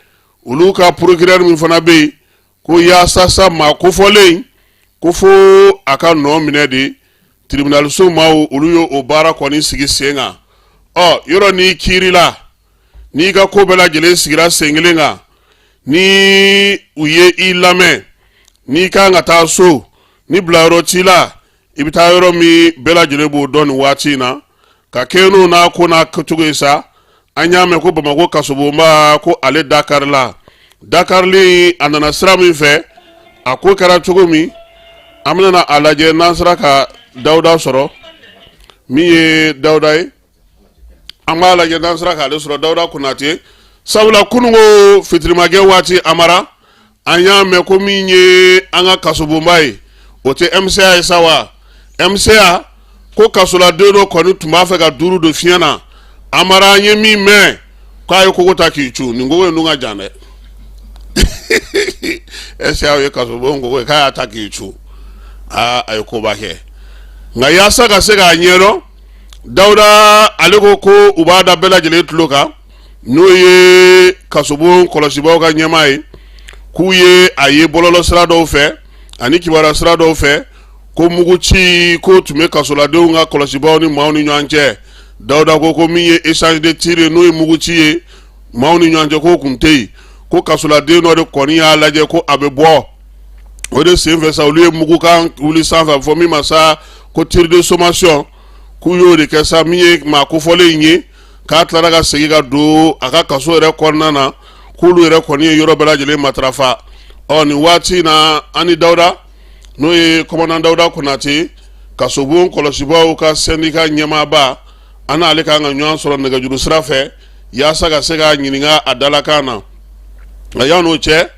Olu ka procureur min fana bɛ yen, ko yaasa sa maa kofɔlen, ko fo a ka nɔ minɛ de. Tribunalso maaw, olu ye o baara kɔni sigi sen kan. Ɔ, yɔrɔ n'i kiirila, n'i ka ko bɛɛ lajɛlen sigira sen kelen kan, ni u ye i lamɛn, n'i kan ka taa so, ni bilayɔrɔ t'i la, i bɛ taa yɔrɔ min, bɛɛ lajɛlen b'o dɔn nin waati in na. Ka kɛ n'o n'a ko n'a kɛcogo ye sa, an y'a mɛn ko Bamakɔ kasobonba, ko ale dakarila. Dakarili, a nana sira min fɛ, a ko kɛra cogo min, an bɛna a lajɛ n'an sera ka Dawuda sɔrɔ. Min ye Dawuda ye, an b'a lajɛ n'an sera k'ale sɔrɔ, Dawuda Konate. Sabula kununko fitirimakɛ waati, Amara, an y'a mɛn ko min ye an ka kasobonba ye, o tɛ MCA ye sa wa? MCA ko kasoladen dɔ kɔni tun b'a fɛ ka duuru don fiɲɛ na. Amara, an ye min mɛn, k'a ye kogo ta k'i cun. Nin kogo in dun ka jan dɛ. MCA ye kasobon kogo ye, k'a y'a ta k'i cun. Aa, a ye koba kɛ. Nka yaasa ka se k'a ɲɛdɔn, Dawuda ale ko ko u b'a da bɛɛ lajɛlen tulo kan, n'o ye kasobon kɔlɔsibaaw ka ɲɛmaa ye, k'u ye a ye bɔlɔlɔ sira dɔw fɛ ani kibaruya sira dɔw fɛ ko mugu ci ko tun bɛ kasoladenw ka kɔlɔsibaaw ni maaw ni ɲɔgɔn cɛ. Dawuda ko ko min ye échange de tir ye, n'o ye mugu ci ye maaw ni ɲɔgɔn cɛ, k'o kun tɛ yen. Ko kasoladen dɔ de kɔni y'a lajɛ ko a bɛ bɔ, o de senfɛ sa, olu ye mugukan wuli sanfɛ, a bɛ fɔ min ma sa ko tir de sommation, k'u y'o de kɛ sa. Min ye maa kofɔlen in ye, k'a tilara ka segin ka don a ka kaso yɛrɛ kɔnɔna na, k'olu yɛrɛ kɔni ye yɔrɔ bɛɛ lajɛlen matarafa. Ɔ, nin waati in na, an ni Dawuda, n'o ye commandant Dawuda Konate, kasobon kɔlɔsibaaw ka syndicat ɲɛmaaba, an n'ale kan ka ɲɔgɔn sɔrɔ nɛgɛjuru sira fɛ yaasa ka se k'a ɲininka a dalakan na. Nka yan'o cɛ,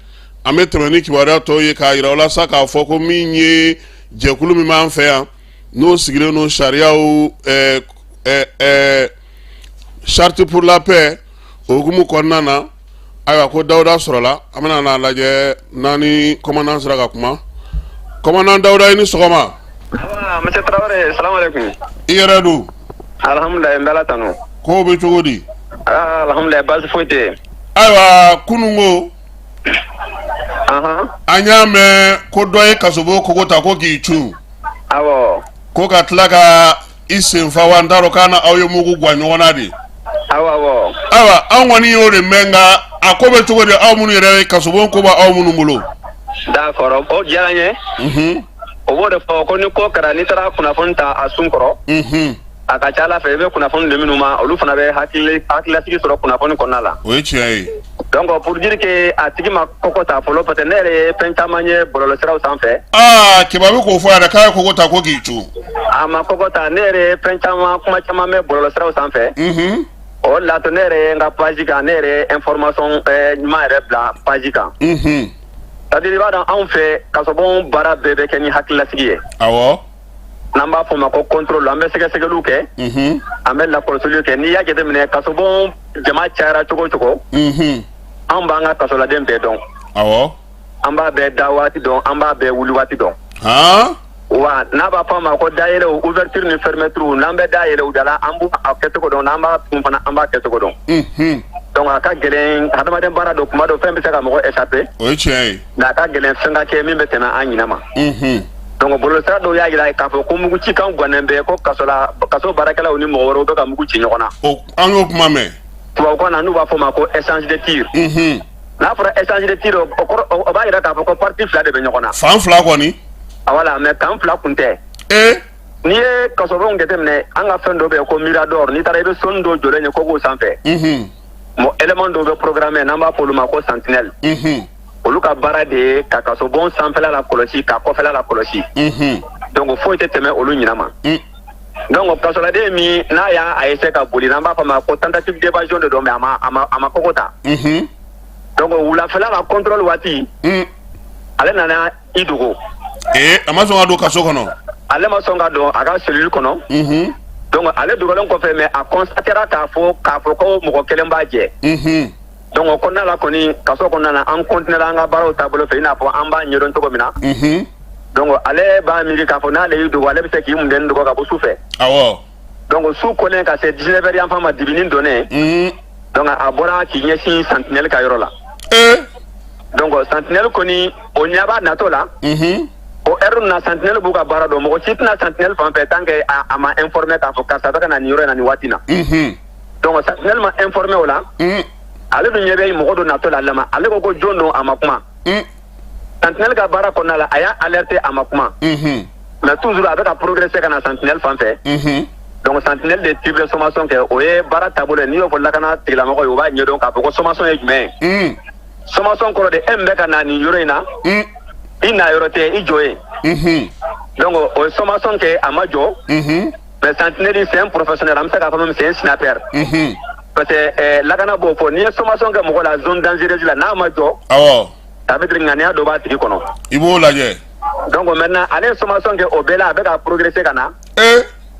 an bɛ tɛmɛ ni kibaruya tɔw ye k'a yira aw la sa k'a fɔ ko min ye jɛkulu min b'an fɛ yan, n'o sigilen don sariyaw charte pour la paix, o hukumu kɔnɔna na, ayiwa, ko Dawuda sɔrɔla. An bɛna n'a lajɛ n'an ni commandant sera ka kuma. Commandant Dawuda, i ni sɔgɔma. Monsieur Traoré, salam alaikum. I yɛrɛ dun? Alhamdulilayi, n bɛ Ala tanu. Kow bɛ cogo di? Alhamdulilayi, baasi foyi tɛ yen. Ayiwa, kununko an y'a mɛn ko dɔ ye kasobon kogo ta ko k'i cun. Awɔ. Ko ka tila ka i sen fa wa, n t'a dɔn k'a na aw ye mugu gwan ɲɔgɔn na de. Awɔ, awɔ. Ayiwa, an kɔni y'o de mɛn, nka a ko bɛ cogo di, aw minnu yɛrɛ ye kasobon ko b'aw minnu bolo? D'accord, o diyara n ye. O b'o de fɔ ko ni ko kɛra, n'i taara kunnafoni ta a sun kɔrɔ, a ka ca ala fɛ, i bɛ kunnafoni di minnu ma, olu fana bɛ hakililasigi sɔrɔ kunnafoni kɔnɔna la. O ye tiɲɛ ye. Donc pour dire que a tigi ma kɔkɔ ta fɔlɔ, parce que ne yɛrɛ ye fɛn caman ye bɔlɔlɔsiraw sanfɛ. Aa, Cɛba bɛ k'o fɔ yɛrɛ k'a ye kɔkɔ ta ko k'i cun. A ma kɔkɔ ta. Ne yɛrɛ ye fɛn caman, kuma caman mɛn bɔlɔlɔsiraw sanfɛ. O de la to ne yɛrɛ ye n ka page kan, ne yɛrɛ ye information ɲuman yɛrɛ bila page kan. C'est à dire, i b'a dɔn, anw fɛ kasobon baara bɛɛ bɛ kɛ ni hakililasigi ye. N'an b'a fɔ o ma ko contrôle, an bɛ sɛgɛsɛgɛliw kɛ, an bɛ lakɔlɔsiliw kɛ. N'i y'a jateminɛ, kasobon jama cayara cogo o cogo, anw b'an ka kasoladen bɛɛ dɔn. An b'a bɛɛ da waati dɔn, an b'a bɛɛ wuli waati dɔn. Wa n'a b'a fɔ a ma ko dayɛlɛw, ouverture ni fermeture, n'an bɛ da yɛlɛ u da la, an b'u a kɛcogo dɔn, n'an b'a tun fana, an b'a kɛcogo dɔn. Donc a ka gɛlɛn, hadamaden baara don, kuma dɔ fɛn bɛ se ka mɔgɔ échapper. O ye tiɲɛ ye. Mais a ka gɛlɛn fɛn ka kɛ min bɛ tɛmɛ an ɲinɛ ma. Donc bɔlɔlɔsira dɔw y'a jira k'a fɔ ko mugu ci kan gannen bɛ, ko kaso la, kaso baarakɛlaw ni mɔgɔ wɛrɛw bɛ ka mugu ci ɲɔgɔn na. O, an y'o kuma mɛn. Tubabukan na, n'u b'a fɔ o ma ko échange de tir. N'a fɔra échange de tir, o kɔrɔ, o b'a jira k'a fɔ ko partie fila de bɛ ɲɔgɔn na. Fan fila kɔni. Voilà, mais kan fila kun tɛ. N'i ye kasobonw jateminɛ, an ka fɛn dɔ bɛ yen ko mirador. N'i taara, i bɛ soni dɔ jɔlen ye kogow sanfɛ. Bon, élément dɔw bɛ programmé, n'an b'a fɔ olu ma ko sentinelle. Olu ka baara de ye ka kasobon sanfɛla la kɔlɔsi, ka kɔfɛla la kɔlɔsi. Donc foyi tɛ tɛmɛ olu ɲinɛ ma. Donc kasoladen min n'a y'a a essayer ka boli, n'an b'a fɔ a ma ko tentative d'évasion de don, mais a ma kɔkɔ ta. Donc wulafɛla la, contrôle waati, ale nana i dogo. Ee, a ma sɔn ka don kaso kɔnɔ. Ale ma sɔn ka don a ka cellule kɔnɔ. Donc ale dogolen kɔfɛ, mais a constatera k'a fɔ ko mɔgɔ kelen b'a jɛ. Donc o kɔnɔna la kɔni, kaso kɔnɔna na, an continuera an ka baaraw taabolo fɛ, i n'a fɔ an b'a ɲɛdɔn cogo min na. Donc ale b'a miiri k'a fɔ n'ale y'i dogo, ale bɛ se k'i mundeni dogo ka bɔ su fɛ. Donc su kolen ka se 19 heures yanfan ma, dibinin donnen, donc a bɔra k'i ɲɛsin sentinelle ka yɔrɔ la. Donc sentinelle kɔni, o ɲɛ b'a natɔ la. O heure na, sentinelle b'u ka baara dɔn, mɔgɔ si tɛna sentinelle fan fɛ tant que a ma informé k'a fɔ karisa bɛ ka na nin yɔrɔ in na nin waati na. Donc sentinelle ma informé o la. Ale dun ɲɛ bɛ mɔgɔ dɔ natɔ la ale ma. Ale ko ko jɔn don? A ma kuma. Sentinelle ka baara kɔnɔna la, a y'a alerté, a ma kuma. Mais toujours a bɛ ka progresser ka na sentinelle fan fɛ. Donc sentinelle de triple sommation kɛ. O ye baara taabolo ye. N'i y'o fɔ lakana tigilamɔgɔ ye, o b'a ɲɛdɔn k'a fɔ ko sommation ye jumɛn ye. Sommation kɔrɔ de, e min bɛ ka na nin yɔrɔ in na, i na yɔrɔ tɛ, i jɔ yen. Donc o ye sommation kɛ, a ma jɔ. Mais sentinelle, c'est un professionnel, an bɛ se k'a fɔ même c'est un sniper. Parce que lakana b'o fɔ, n'i ye sommation kɛ mɔgɔ la zone dangereuse la, n'a ma jɔ, ça veut dire ŋaniya dɔ b'a tigi kɔnɔ. I b'o lajɛ. Donc maintenant, ale ye sommation kɛ, o bɛɛ la a bɛ ka progresser ka na.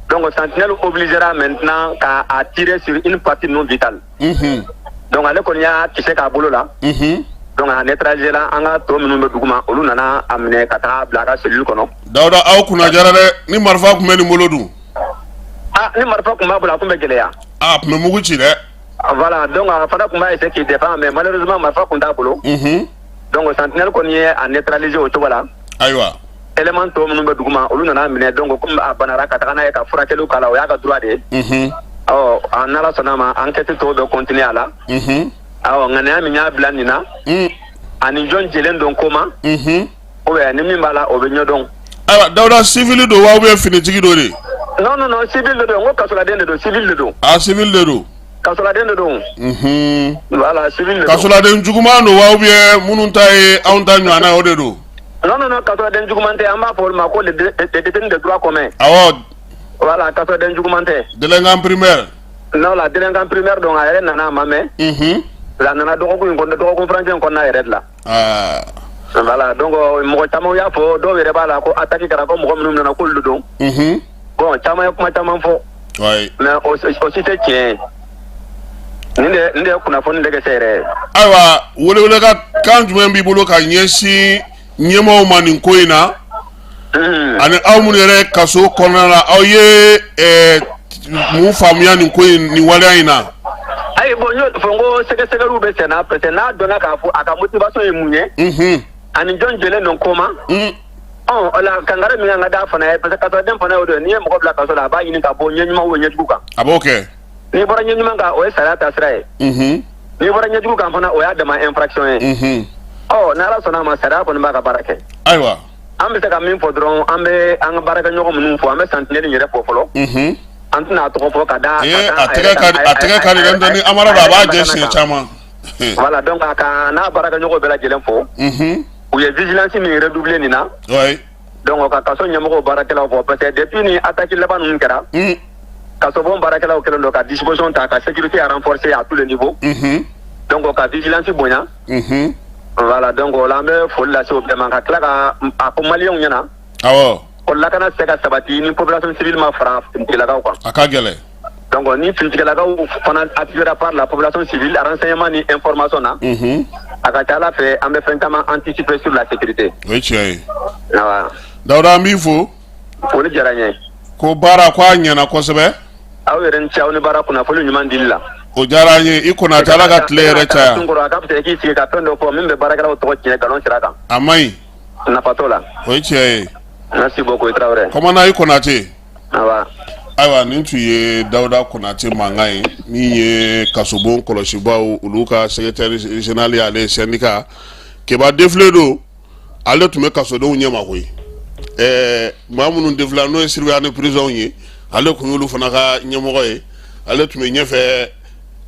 Donc sentinelle obligera maintenant ka a tirer sur une partie non vitale. Donc ale kɔni y'a kisɛ k'a bolo la. Donc a neutraliser la. An ka tɔ minnu bɛ duguma, olu nana a minɛ ka taga bila a ka cellule kɔnɔ. Dawuda, aw kunna jara dɛ. Ni marifa tun bɛ nin bolo dun? Ah, ni marifa tun b'a bolo, a tun bɛ gɛlɛya. A tun bɛ mugu ci dɛ. Voilà, donc a fana tun b'a essayer k'i défend, mais malheureusement marifa tun t'a bolo. Donc sentinelle kɔni ye a neutraliser o cogo la. Élément tɔ minnu bɛ duguma, olu nana minɛ. Donc comme a banara, ka taga n'a ye ka furakɛliw k'a la, o y'a ka droit de ye. Ɔ, n'Ala sɔnna a ma, enquête tɔw bɛ continuer a la. Awɔ, ŋaniya min y'a bila nin na, ani jɔn jɛlen don ko ma, ou bien ni min b'a la, o bɛ ɲɛdɔn. Ayiwa Dawuda, civil don wa, ou bien finitigi don de? Non, non, non, civil de don. N ko kasoladen de don, civil de don. Ah, civil de don. Kasoladen de don. Voilà, civil de don. Kasoladen juguman don wa, ou bien minnu ta ye anw ta ɲɔgɔnna ye, o de don? Non, non, non, kasoladen juguman tɛ. An b'a fɔ olu ma ko les détenus de droit commun. Voilà, kasoladen juguman tɛ. Délinquant primaire. Non, la délinquant primaire. Donc a yɛrɛ nana, a ma mɛn. A nana dɔgɔkun in kɔnɔ, dɔgɔkun furancɛ in kɔnɔna yɛrɛ de la. Voilà, donc mɔgɔ caman y'a fɔ, dɔw yɛrɛ b'a la ko attaque kɛra, ko mɔgɔ minnu nana, k'olu de don. Bon, caman ye kuma caman fɔ. Mais o si tɛ tiɲɛ ye. Nin de ye kunnafoni lɛgɛsɛ yɛrɛ ye. Ayiwa, welewele ka kan jumɛn b'i bolo ka ɲɛsin ɲɛmaaw ma nin ko in na, ani aw minnu yɛrɛ ye kaso kɔnɔna la, aw ye mun faamuya nin ko in, nin waleya in na? Ayi, bon, n y'o fɔ n ko sɛgɛsɛgɛliw bɛ sen na, parce que n'a dɔnna k'a fɔ a ka motivation ye mun ye, ani jɔn jɛlen don ko ma, ɔ o la kangari min kan ka d'a fana ye, parce que kasoden fana y'o de ye, n'i ye mɔgɔ bila kaso la, a b'a ɲini ka bɔ ɲɛ ɲuman o ɲɛjugu kan. A b'o kɛ. N'i bɔra ɲɛ ɲuman kan, o ye sariya ta sira ye. N'i bɔra ɲɛjugu kan fana, o y'a dama infraction ye. Ɔ, n'Ala sɔnna a ma, sariya kɔni b'a ka baara kɛ. Ayiwa. An bɛ se ka min fɔ dɔrɔn, an bɛ an ka baarakɛɲɔgɔn minnu fɔ, an bɛ sentinelle yɛrɛ fɔ fɔlɔ. An tɛna a tɔgɔ fɔ ka da. Ee, a tɛgɛ ka a tɛgɛ ka di dɛ, ni Amara don, a b'a jɛ siɲɛ caman. Voilà, donc a ka n'a baarakɛɲɔgɔn bɛɛ lajɛlen fo. U ye vigilance min redoubler nin na. Donc ka kaso ɲɛmɔgɔw baarakɛlaw fɔ, parce que depuis ni attaque laban ninnu kɛra, kasobon baarakɛlaw kɛlen don ka disposition ta ka sécurité renforcer à tous les niveaux. Donc ka vigilance bonya. Voilà, donc o la, an bɛ foli lase o bɛɛ ma, ka tila ka a fɔ maliyɛnw ɲɛna. Ko lakana tɛ se ka sabati ni population civile ma fara finitigilakaw kan. A ka gɛlɛn. Donc ni finitigilakaw fana appuyera par la population civile, renseignement ni information na, a ka ca Ala fɛ, an bɛ fɛn caman anticiper sur la sécurité. O ye tiɲɛ ye. Awa. Dawuda, an b'i fo. Foli diyara n ye. Ko baara ko a ɲɛna kosɛbɛ. Aw yɛrɛ ni ce, aw ni baara, kunnafoni ɲuman dili la. O diyara an ye. I Konate, Ala ka tile yɛrɛ caya. Sunkɔrɔ, a ka fisa i k'i sigi ka fɛn dɔ fɔ min bɛ baarakɛlaw tɔgɔ tiɲɛ nkalon sira kan. A man ɲi. Nafa t'o la. O ye tiɲɛ ye. Merci beaucoup, i Tarawele. Kɔmana, i Konate. Awa. Ayiwa, nin tun ye Dawuda Konate mankan ye, min ye kasobon kɔlɔsibaw olu ka secrétaire général ye. Ale ye syndicat Keba défilé don, ale tun bɛ kasodenw ɲɛma koyi. Maa minnu défilé, n'o ye surveillant de prison ye, ale tun y'olu fana ka ɲɛmɔgɔ ye. Ale tun bɛ ɲɛfɛ,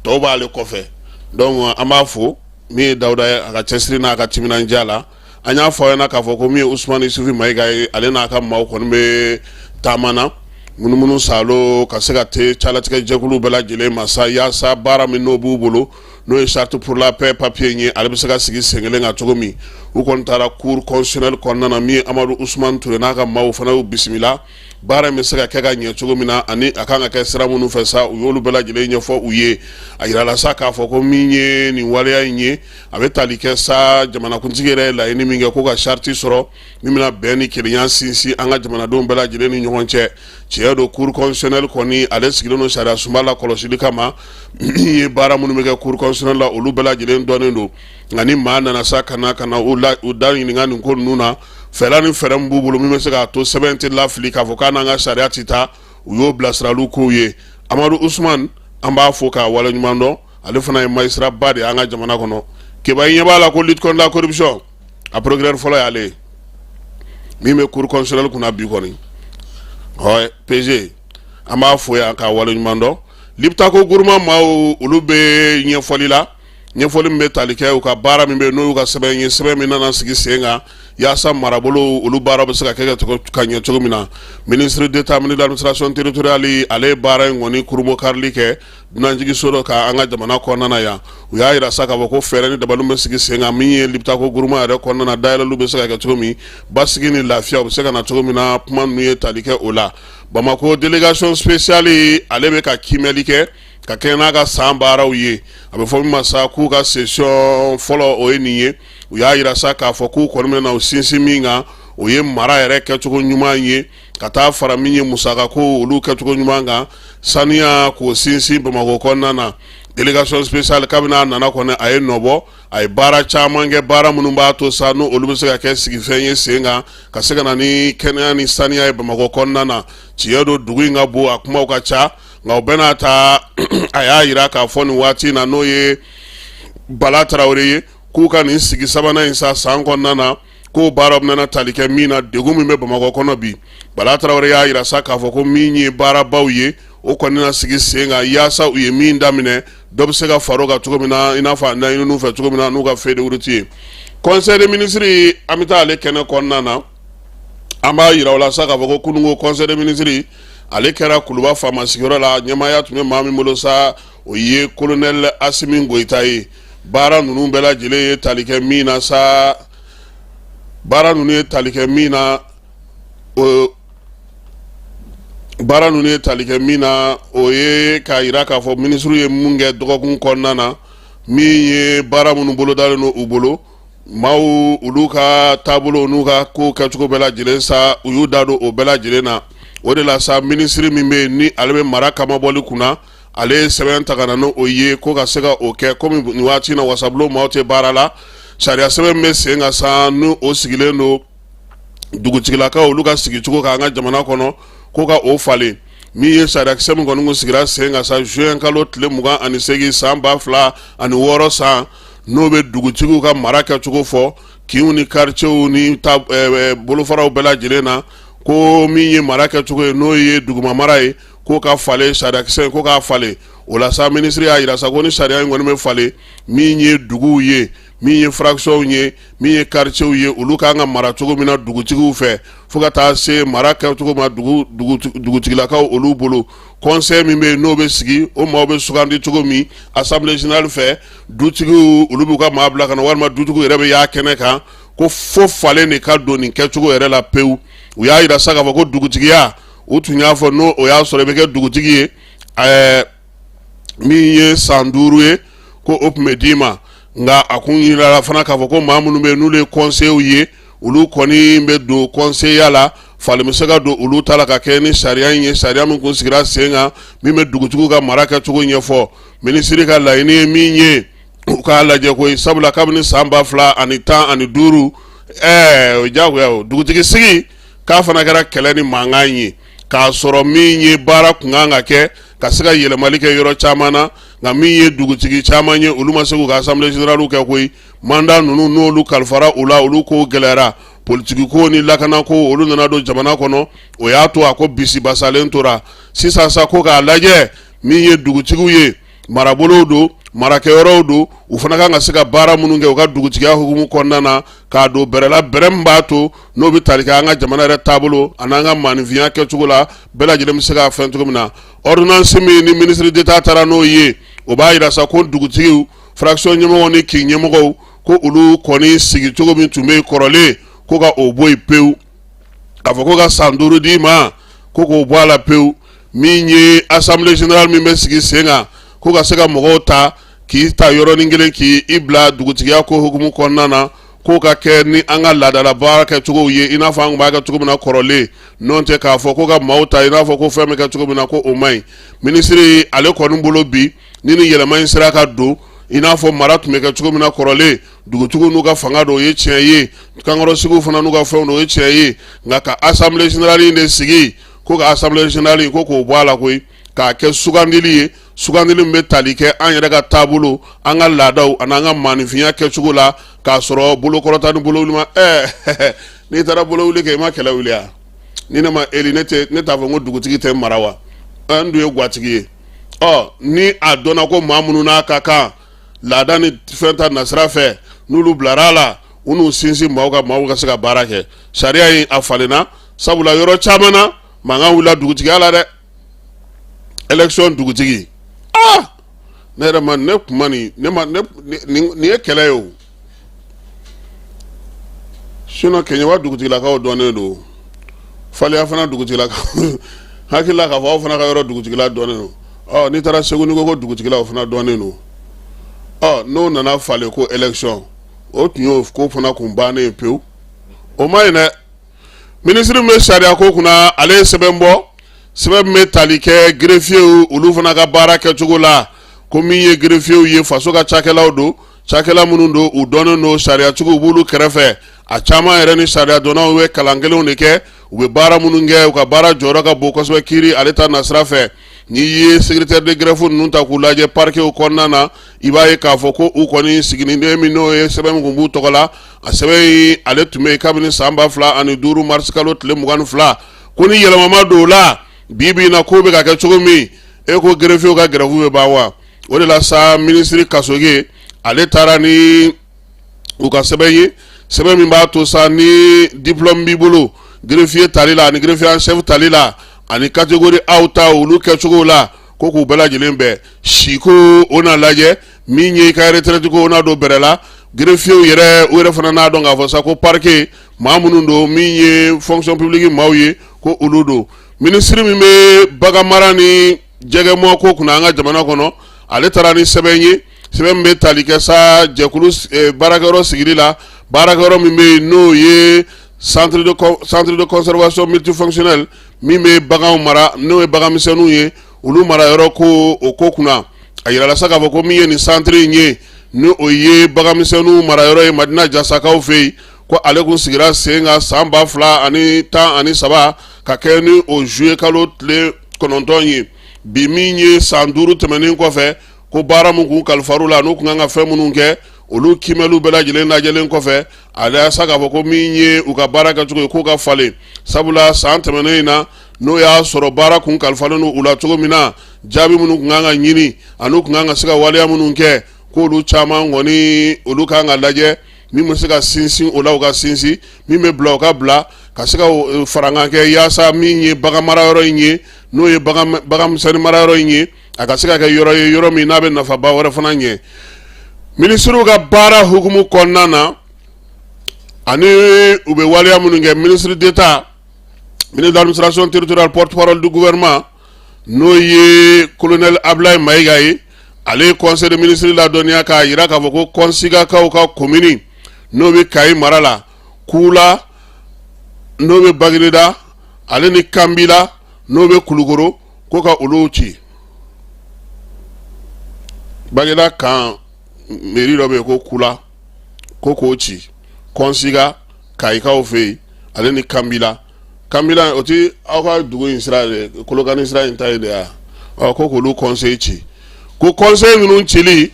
tɔw b'ale kɔfɛ. Donc an b'a fo, min ye Dawuda ye, a ka cɛsiri n'a ka timinandiya la. An y'a fɔ aw ɲɛna k'a fɔ ko min ye Usumani Isufi Mayiga ye, ale n'a ka maaw kɔni bɛ taama na munumunu salo ka se ka te calatigɛ jɛkulu bɛɛ lajɛlen ma sa, yaasa baara min n'o b'u bolo, n'o ye charte pour la paix papier in ye, ale bɛ se ka sigi sen kelen kan cogo min. U kɔni taara cour constitutionnelle kɔnɔna na. Min ye Amadu Usumani Ture n'a ka maaw fana y'u bisimila, baara in bɛ se ka kɛ ka ɲɛ cogo min na, ani a kan ka kɛ sira minnu fɛ sa, u y'olu bɛɛ lajɛlen ɲɛfɔ u ye. A yirala sa k'a fɔ ko min ye nin waleya in ye, a bɛ tali kɛ sa jamanakuntigi yɛrɛ ye laɲini min kɛ ko ka charte sɔrɔ min bɛna bɛn ni kelenya sinsin an ka jamanadenw bɛɛ lajɛlen ni ɲɔgɔn cɛ. Tiɲɛ don, cour constitutionnelle kɔni, ale sigilen don sariya sunba la kɔlɔsili kama. Min ye baara minnu bɛ kɛ cour constitutionnelle la, olu bɛɛ lajɛlen dɔnnen don. Nka ni maa nana sa ka na ka na u la u da ɲininka nin ko ninnu na, fɛɛrɛ ni fɛɛrɛ min b'u bolo min bɛ se k'a to sɛbɛn tɛ lafili k'a fɔ k'a n'an ka sariya tɛ taa, u y'o bilasiraliw k'u ye. Amadu Usumani, an b'a fo k'a waleɲuman dɔn. Ale fana ye magistrat ba de ye an ka jamana kɔnɔ. Keba, i ɲɛ b'a la ko lutte contre la corruption, a procureur fɔlɔ y'ale ye min bɛ cour constitutionnelle kunna bi kɔni. Ɔ, PG, an b'a fo yan k'a waleɲuman dɔn. Liptako Gourma maaw, olu bɛ ɲɛfɔli la, ɲɛfɔli min bɛ tali kɛ u ka baara min bɛ, n'o y'u ka sɛbɛn ye, sɛbɛn min nana sigi sen kan yaasa marabolo olu baara bɛ se ka kɛ ka ɲɛ cogo min na. Ministre d'État, ministre de l'administration territoriale, ale ye baara in kɔni kurunbonkarili kɛ dunanjiginso dɔ kan an ka jamana kɔnɔna na yan. U y'a jira sa k'a fɔ ko fɛɛrɛ ni dabaliw bɛ sigi sen kan min ye Liptako Gourma yɛrɛ kɔnɔna na, dayɛlɛliw bɛ se ka kɛ cogo min, basigi ni lafiya u bɛ se ka na cogo min na. Kuma ninnu ye tali kɛ o la. Bamakɔ délégation spéciale, ale bɛ ka kiimɛli kɛ ka kɛɲɛ n'a ka san baaraw ye, a bɛ fɔ min ma sa k'u ka session fɔlɔ, o ye nin ye. U y'a jira sa k'a fɔ k'u kɔni bɛna u sinsin min kan, o ye mara yɛrɛ kɛcogo ɲuman ye, ka taa fara min ye musakako olu kɛcogo ɲuman kan, saniya k'o sinsin Bamakɔ kɔnɔna na. Délégation spéciale, kabini a nana kɔni, a ye nɔbɔ, a ye baara caman kɛ, baara minnu b'a to sa n'o olu bɛ se ka kɛ sigifɛn ye sen kan ka se ka na ni kɛnɛya ni saniya ye Bamakɔ kɔnɔna na. Tiɲɛ don, dugu in ka bon, a kumaw ka ca, nka o bɛɛ n'a ta, a y'a jira k'a fɔ nin waati in na, n'o ye Bala Tarawele ye, k'u ka nin sigi sabanan in sa san kɔnɔna na, k'o baara bɛna tali kɛ min na, degun min bɛ Bamakɔ kɔnɔ bi. Bala Tarawele y'a jira sa k'a fɔ ko min ye baarabaw ye, o kɔni na sigi sen kan yaasa u ye min daminɛ, dɔ bɛ se ka fara o kan cogo min na, i n'a fɔ a laɲininiw fɛ cogo min na, n'u ka feuille de route ye. Conseil des ministres, an bɛ taa ale kɛnɛ kɔnɔna na. An b'a jira o la sa k'a fɔ ko kununko conseil des ministres, ale kɛra Kuluba faama sigiyɔrɔ la. Ɲɛmaaya tun bɛ maa min bolo sa, o ye colonel Asimi Goyita ye. Baara ninnu bɛɛ lajɛlen ye tali kɛ min na sa, baara ninnu ye tali kɛ min na, o baara ninnu ye tali kɛ min na, o ye k'a jira k'a fɔ minisiriw ye mun kɛ dɔgɔkun kɔnɔna na, min ye baara minnu bolodalen don u bolo, maaw olu ka taabolo n'u ka ko kɛcogo bɛɛ lajɛlen sa, u y'u da don o bɛɛ lajɛlen na. O de la sa, minisiri min bɛ yen ni ale bɛ mara kamabɔli kunna, ale ye sɛbɛn ta ka na n'o ye ko ka se ka o kɛ. Komi nin waati na wasabulon maaw tɛ baara la, sariya sɛbɛn bɛ sen kan sa, ni o sigilen don dugutigilakaw olu ka sigicogo kan an ka jamana kɔnɔ, ko ka o falen. Min ye sariyakisɛ min kɔni kun sigira sen kan sa juin kalo tile 28 san 2006 san, n'o bɛ dugutigiw ka mara kɛcogo fɔ kinw ni quartierw ni bolofaraw bɛɛ lajɛlen na, ko min ye mara kɛcogo ye, n'o ye duguma mara ye, k'o ka falen, sariyakisɛ ko k'a falen. O la sa, minisiri y'a jira sa ko ni sariya in kɔni bɛ falen, min ye duguw ye, min ye fractionw ye, min ye quartierw ye, olu ka kan ka mara cogo min na dugutigiw fɛ, fo ka taa se mara kɛcogo ma dugutigilakaw olu bolo, conseil min bɛ yen n'o bɛ sigi, o maaw bɛ sugandi cogo min assemblée générale fɛ, dutigiw olu b'u ka maa bila ka na, walima dutigiw yɛrɛ bɛ y'a kɛnɛ kan, ko fo falen de ka don nin kɛcogo yɛrɛ la pewu. U y'a jira sa k'a fɔ ko dugutigiya, u tun y'a fɔ n'o o y'a sɔrɔ i bɛ kɛ dugutigi ye, min ye san 5 ye, ko o tun bɛ d'i ma. Nka a kun yirala fana k'a fɔ ko maa minnu bɛ yen n'olu ye conseillers ye, olu kɔni bɛ don conseiller la, falen bɛ se ka don olu ta la ka kɛ ni sariya in ye, sariya min kun sigira sen kan min bɛ dugutigiw ka mara kɛcogo ɲɛfɔ. Minisiri ka laɲini ye min ye, u k'a lajɛ koyi, sabula kabini san 2015, o diyagoya o dugutigi sigi k'a fana kɛra kɛlɛ ni mankan ye, k'a sɔrɔ min ye baara kun kan ka kɛ ka se ka yɛlɛmali kɛ yɔrɔ caman na, nka min ye dugutigi caman ye, olu ma se k'u ka assemblée générale kɛ koyi. Mandat ninnu n'olu kalifara u la, olu ko gɛlɛyara, politiki ko ni lakanako olu nana don jamana kɔnɔ, o y'a to a ko bisibasalen tora. Sisan sa, ko k'a lajɛ, min ye dugutigiw ye, marabolow don, marakɛyɔrɔw don, u fana kan ka se ka baara minnu kɛ u ka dugutigiya hukumu kɔnɔna na, k'a don bɛrɛ la, bɛrɛ min b'a to n'o bɛ tali kɛ an ka jamana yɛrɛ taabolo ani an ka maaninfinya kɛcogo la, bɛɛ lajɛlen bɛ se k'a fɛn cogo min na. Ordonnance min ni ministre d'État taara n'o ye, o b'a jira sa ko dugutigiw, fraction ɲɛmɔgɔw ni kin ɲɛmɔgɔw, ko olu kɔni sigi cogo min tun bɛ yen kɔrɔlen, ko ka o bɔ yen pewu, k'a fɔ ko ka san 5 d'i ma, ko k'o bɔ a la pewu. Min ye assemblée générale min bɛ sigi sen kan, ko ka se ka mɔgɔw ta k'i ta yɔrɔnin kelen k'i bila dugutigiya ko hukumu kɔnɔna na, k'o ka kɛ ni an ka laadala baara kɛcogow ye, i n'a fɔ an tun b'a kɛ cogo min na kɔrɔlen. N'o tɛ k'a fɔ ko ka maaw ta i n'a fɔ ko fɛn bɛ kɛ cogo min na, ko o man ɲi. Minisiri ale kɔni bolo bi, ni nin yɛlɛma in sera ka don, i n'a fɔ mara tun bɛ kɛ cogo min na kɔrɔlen, dugutigiw n'u ka fanga don, o ye tiɲɛ ye, kankɔrɔsigiw fana n'u ka fɛnw don, o ye tiɲɛ ye, nka ka assemblée générale in de sigi, ko ka assemblée générale ko k'o bɔ a la koyi, k'a kɛ sugandili ye, sugandili min bɛ tali kɛ an yɛrɛ ka taabolo, an ka laadaw ani an ka maaninfinya kɛcogo la, k'a sɔrɔ bolokɔrɔta ni bolowuli ma. N'i taara bolowuli kɛ, i ma kɛlɛ wuli wa? Ni ne ma eli, ne tɛ ne t'a fɔ ko dugutigi tɛ mara wa? N dun ye gatigi ye. Ɔ ni a dɔnna ko maa minnu n'a ka kan laada ni fɛn ta nasira fɛ, n'olu bilara a la, u n'u sinsin maaw ka maaw ka se ka baara kɛ. Sariya in a falenna, sabula yɔrɔ caman na mankan wulila dugutigiya la dɛ. Élection dugutigi, aa ne yɛrɛ ma ne kuma nin ne ma ne nin ye kɛlɛ ye o. Sinon Keɲeba dugutigilakaw dɔnnen don, Faliya fana dugutigilakaw hakili la k'a fɔ aw fana ka yɔrɔ dugutigila dɔnnen don. Ɔ n'i taara Segu, n'i ko ko dugutigila, o fana dɔnnen don. Ɔ n'o nana falen ko élection, o tun y'o ko fana kun bannen ye pewu. O ma ɲi dɛ. Minisiri min bɛ sariya ko kunna, ale ye sɛbɛn bɔ, sɛbɛn min bɛ tali kɛ greffiers olu fana ka baara kɛcogo la, ko min ye greffiers ye, faso ka cakɛlaw don, cakɛla minnu don, u dɔnnen don, sariyatigiw b'olu kɛrɛfɛ, a caman yɛrɛ ni sariya dɔnnaw bɛ kalan kelenw de kɛ. U bɛ baara minnu kɛ, u ka baara jɔyɔrɔ ka bon kosɛbɛ kiiri ale ta nasira fɛ. N'i ye secrétaire de greffe ninnu ta k'u lajɛ parquet kɔnɔna na, i b'a ye k'a fɔ ko u kɔni siginiden min n'o ye sɛbɛn min kun b'u tɔgɔ la, a sɛbɛn in ale tun bɛ yen kabini san 2005 mars kalo tile 22, ko ni yɛlɛma ma don o la, bi bi in na ko bɛ ka kɛ cogo min, e ko greffiers ka grève bɛ ban wa? O de la sa, minisiri Kasoge ale taara ni u ka sɛbɛn ye, sɛbɛn min b'a to sa ni diplôme b'i bolo greffier tali la ani greffier en chef tali la ani catégorie Aw ta olu kɛcogo la, ko k'u bɛɛ lajɛlen bɛn siko, o na lajɛ min ye i ka retraite ko, o na don bɛrɛ la. Greffiers yɛrɛ, u yɛrɛ fana n'a dɔn k'a fɔ sa ko parquet maa minnu don, min ye fonction publique maaw ye, ko olu don. Minisiri min bɛ bagan mara ni jɛgɛmɔ ko kunna an ka jamana kɔnɔ, ale taara ni sɛbɛn ye, sɛbɛn min bɛ tali kɛ sa jɛkulu baarakɛyɔrɔ sigili la, baarakɛyɔrɔ min bɛ yen n'o ye centre de conservation multifonctionnel min bɛ baganw mara, n'o ye baganmisɛnninw ye, olu mara yɔrɔ ko, o ko kunna. A yirala sa k'a fɔ ko min ye nin centre in ye, ni o ye baganmisɛnninw mara yɔrɔ ye Madina Jasakaw fɛ yen, ko ale kun sigira sen kan san 2013 ka kɛ ni o juillet kalo tile 9 ye bi min ye san 5 tɛmɛnen kɔfɛ ko baara min kun kalifar'u la n'u kun kan ka fɛn minnu kɛ olu kiimɛliw bɛɛ lajɛlen lajɛlen kɔfɛ a y'a sa k'a fɔ ko min ye u ka baara kɛcogo ye k'o ka falen sabula san tɛmɛnen in na n'o y'a sɔrɔ baara kun kalifalen don u la cogo min na jaabi minnu kun kan ka ɲini ani u kun kan ka se ka waleya minnu kɛ k'olu caman kɔni olu kan ka lajɛ min bɛ se ka sinsin o la u ka sinsin min bɛ bila u ka bila ka se ka farankan kɛ yaasa min ye bagan mara yɔrɔ in ye n'o ye baganmisɛnnin mara yɔrɔ in ye a ka se ka kɛ yɔrɔ ye yɔrɔ min n'a bɛ nafaba wɛrɛ fana ɲɛ minisiriw ka baara hukumu kɔnɔna na ani u bɛ waleya minnu kɛ ministre d'État ministre de l'administration territoriale porte-parole du gouvernement n'o ye colonel Ablaye Mayiga ye ale ye conseil des ministres ladɔnniya k'a jira k'a fɔ ko kɔnsigakaw ka komini n'o bɛ Kayi mara la Kula n'o bɛ Bagineda ale ni Kanbila n'o bɛ Kulukoro ko ka olu ci Bagineda kan mairie dɔ bɛ yen ko Kula ko k'o ci Kɔnsiga Kayikaw fɛ yen ale ni Kanbila Kanbila o ti aw ka dugu in sira de Kolokani sira in ta ye de ya ɔ ko k'olu conseil ci ko conseil ninnu cili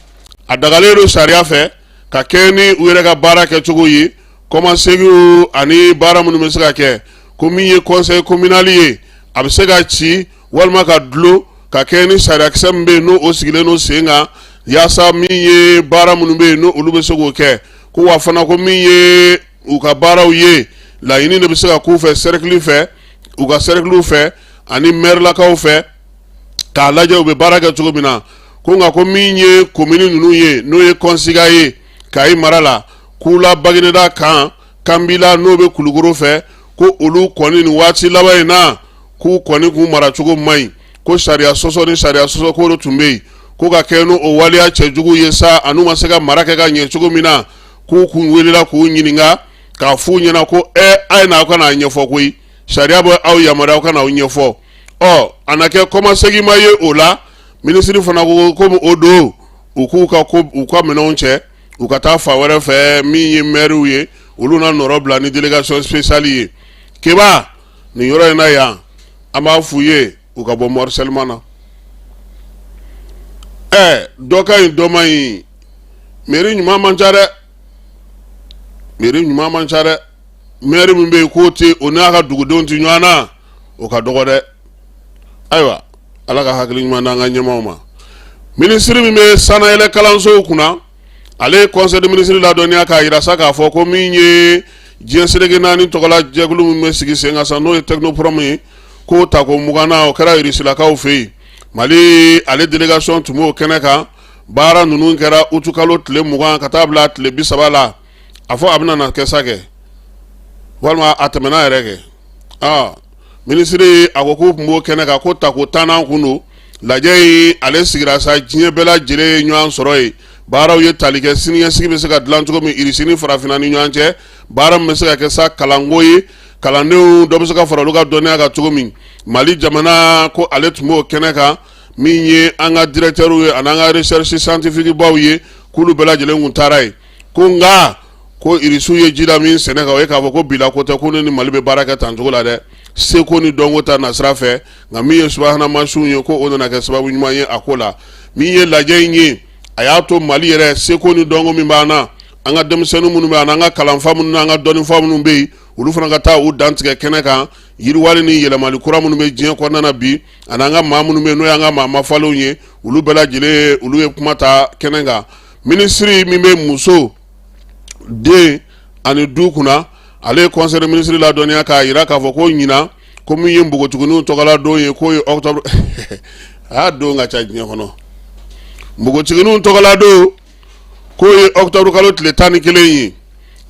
a dagalen don sariya fɛ ka kɛ ni u yɛrɛ ka baara kɛcogo ye kɔmaseginw ani baara minnu bɛ se ka kɛ ko min ye conseil communal ye a bɛ se ka ci walima ka dulon ka kɛ ni sariyakisɛ min bɛ yen n'o sigilen don sen kan yaasa min ye baara minnu bɛ yen n'olu bɛ se k'o kɛ ko wa fana ko min ye u ka baaraw ye laɲini de bɛ se ka k'u fɛ cercle fɛ u ka cercle fɛ ani mɛrilakaw fɛ k'a lajɛ u bɛ baara kɛ cogo min na ko nka ko min ye komini ninnu ye n'o ye kɔnsiga ye Kayi mara la Kula Bagineda kan Kanbila n'o bɛ Kulukoro fɛ ko olu kɔni nin waati laban in na k'u kɔni k'u maracogo man ɲi ko sariya sɔsɔ ni sariya sɔsɔ ko de tun bɛ yen ko ka kɛ n'o waleya cɛjugu ye sa an'u ma se ka mara kɛ ka ɲɛ cogo min na k'u kun welela k'u ɲininka k'a f'u ɲɛna ko ɛ a ye na aw ka n'a ɲɛfɔ koyi sariya bɛ aw yamaruya aw ka n'aw ɲɛfɔ ɔ a na kɛ kɔmasegin ma ye o la minisiri fana ko komi o don u k'u ka ko u ka minɛnw cɛ u ka taa fan wɛrɛ fɛ min ye mɛriw ye olu na nɔrɔ bila ni délégation spéciale ye keba nin yɔrɔ in na yan an b'a f'u ye u ka bɔ morcellement na ɛ dɔ ka ɲi dɔ man ɲi mairie ɲuman man ca dɛ mairie ɲuman man ca dɛ maire min bɛ yen k'o tɛ o n'a ka dugudenw tɛ ɲɔgɔn na o ka dɔgɔ dɛ ayiwa ala ka hakili ɲuman d'an ka ɲɛmaaw ma minisiri min bɛ sannayɛlɛ kalansow kunna ale ye conseil des ministres ladɔnniya k'a jira sa k'a fɔ ko min ye diɲɛ seleke naani tɔgɔla jɛkulu min bɛ sigi sen kan sa n'o ye technoprom ye k'o tako 20nan o kɛra irisilakaw fɛ yen mali ale délégation tun b'o kɛnɛ kan baara ninnu kɛra utukalo tile 20 ka taa bila tile 30 la a fɔ a bɛna na kɛ sa kɛ walima a tɛmɛna yɛrɛ kɛ aa minisiri a ko k'u tun b'o kɛnɛ kan ko tako 10nan kun don lajɛ in ale sigira sa diɲɛ bɛɛ lajɛlen ye ɲɔgɔn sɔrɔ yen baaraw ye tali kɛ siniɲɛsigi bɛ se ka dilan cogo min irisi ni farafinna ni ɲɔgɔn cɛ baara min bɛ se ka kɛ sa kalanko ye kalandenw dɔ bɛ se ka fara olu ka dɔnniya kan cogo min mali jamana ko ale tun b'o kɛnɛ kan min ye an ka directeur ye ani an ka recherche scientifique baw ye k'olu bɛɛ lajɛlen kun taara yen ko nka ko irisiw ye ji da min sɛnɛ kan o ye k'a fɔ ko bila ko tɛ ko ne ni mali bɛ baara kɛ tan cogo la dɛ seko ni dɔnko ta nasira fɛ nka min ye subahana mansinw ye ko o nana kɛ sababu ɲuman ye a ko la min ye lajɛ in ye a y'a to mali yɛrɛ seko ni dɔnko min b'an na an ka denmisɛnnin minnu bɛ an an ka kalanfa minnu n'an ka dɔnnifa minnu bɛ yen olu fana ka taa u dantigɛ kɛnɛ kan yiriwali ni yɛlɛmali kura minnu bɛ diɲɛ kɔnɔna na bi ani an ka maa minnu bɛ yen n'o y'an ka maa mafalenw ye olu bɛɛ lajɛlen olu ye kuma ta kɛnɛ kan minisiri min bɛ muso den ani du kunna ale ye conseil des ministres ladɔnniya k'a jira k'a fɔ ko ɲinan ko min ye npogotigininw tɔgɔla don ye k'o ye octobre a don ka ca diɲɛ kɔnɔ npogotigininw tɔgɔla don k'o ye octobre kalo tile 11 ye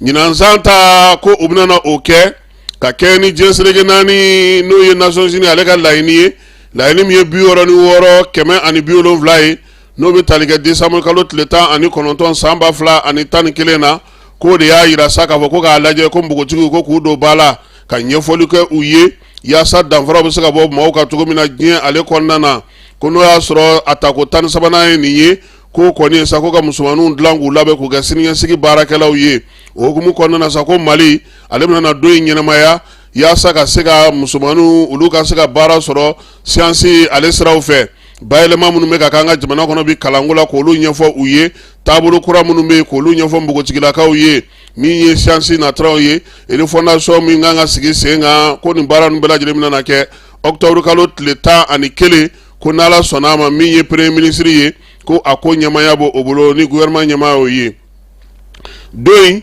ɲinan san ta ko u bɛna na o kɛ ka kɛ ni diɲɛ seleke naani n'o ye Nations Unies ale ka laɲini ye laɲini min ye 66 170 ye n'o bɛ tali kɛ décembre kalo tile 19 san 2011 na k'o de y'a jira sa k'a fɔ ko k'a lajɛ ko npogotigiw ko k'u don ba la ka ɲɛfɔli kɛ u ye yaasa danfaraw bɛ se ka bɔ maaw kan cogo min na diɲɛ ale kɔnɔna na ko n'o y'a sɔrɔ a tako 13nan ye nin ye k'o kɔni ye sa ko ka musomanninw dilan k'u labɛn k'u kɛ siniɲɛsigi baarakɛlaw ye o hukumu kɔnɔna na sa ko mali ale bɛna na don in ɲɛnamaya yaasa ka se ka musomanninw olu ka se ka baara sɔrɔ siyansi ale siraw fɛ, bayɛlɛma minnu bɛ ka k'an ka jamana kɔnɔ bi kalanko la k'olu ɲɛfɔ u ye, taabolo kura minnu bɛ yen k'olu ɲɛfɔ npogotigilakaw ye, min ye siyansi natiraw ye, refondation min kan ka sigi sen kan, ko nin baara ninnu bɛɛ lajɛlen bɛna na kɛ octobre kalo tile 11, ko n'Ala sɔnna a ma, min ye premier ministre ye, ko a ko ɲɛmaaya b'o o bolo ni gouvernement ɲɛmaa y'o ye. Don in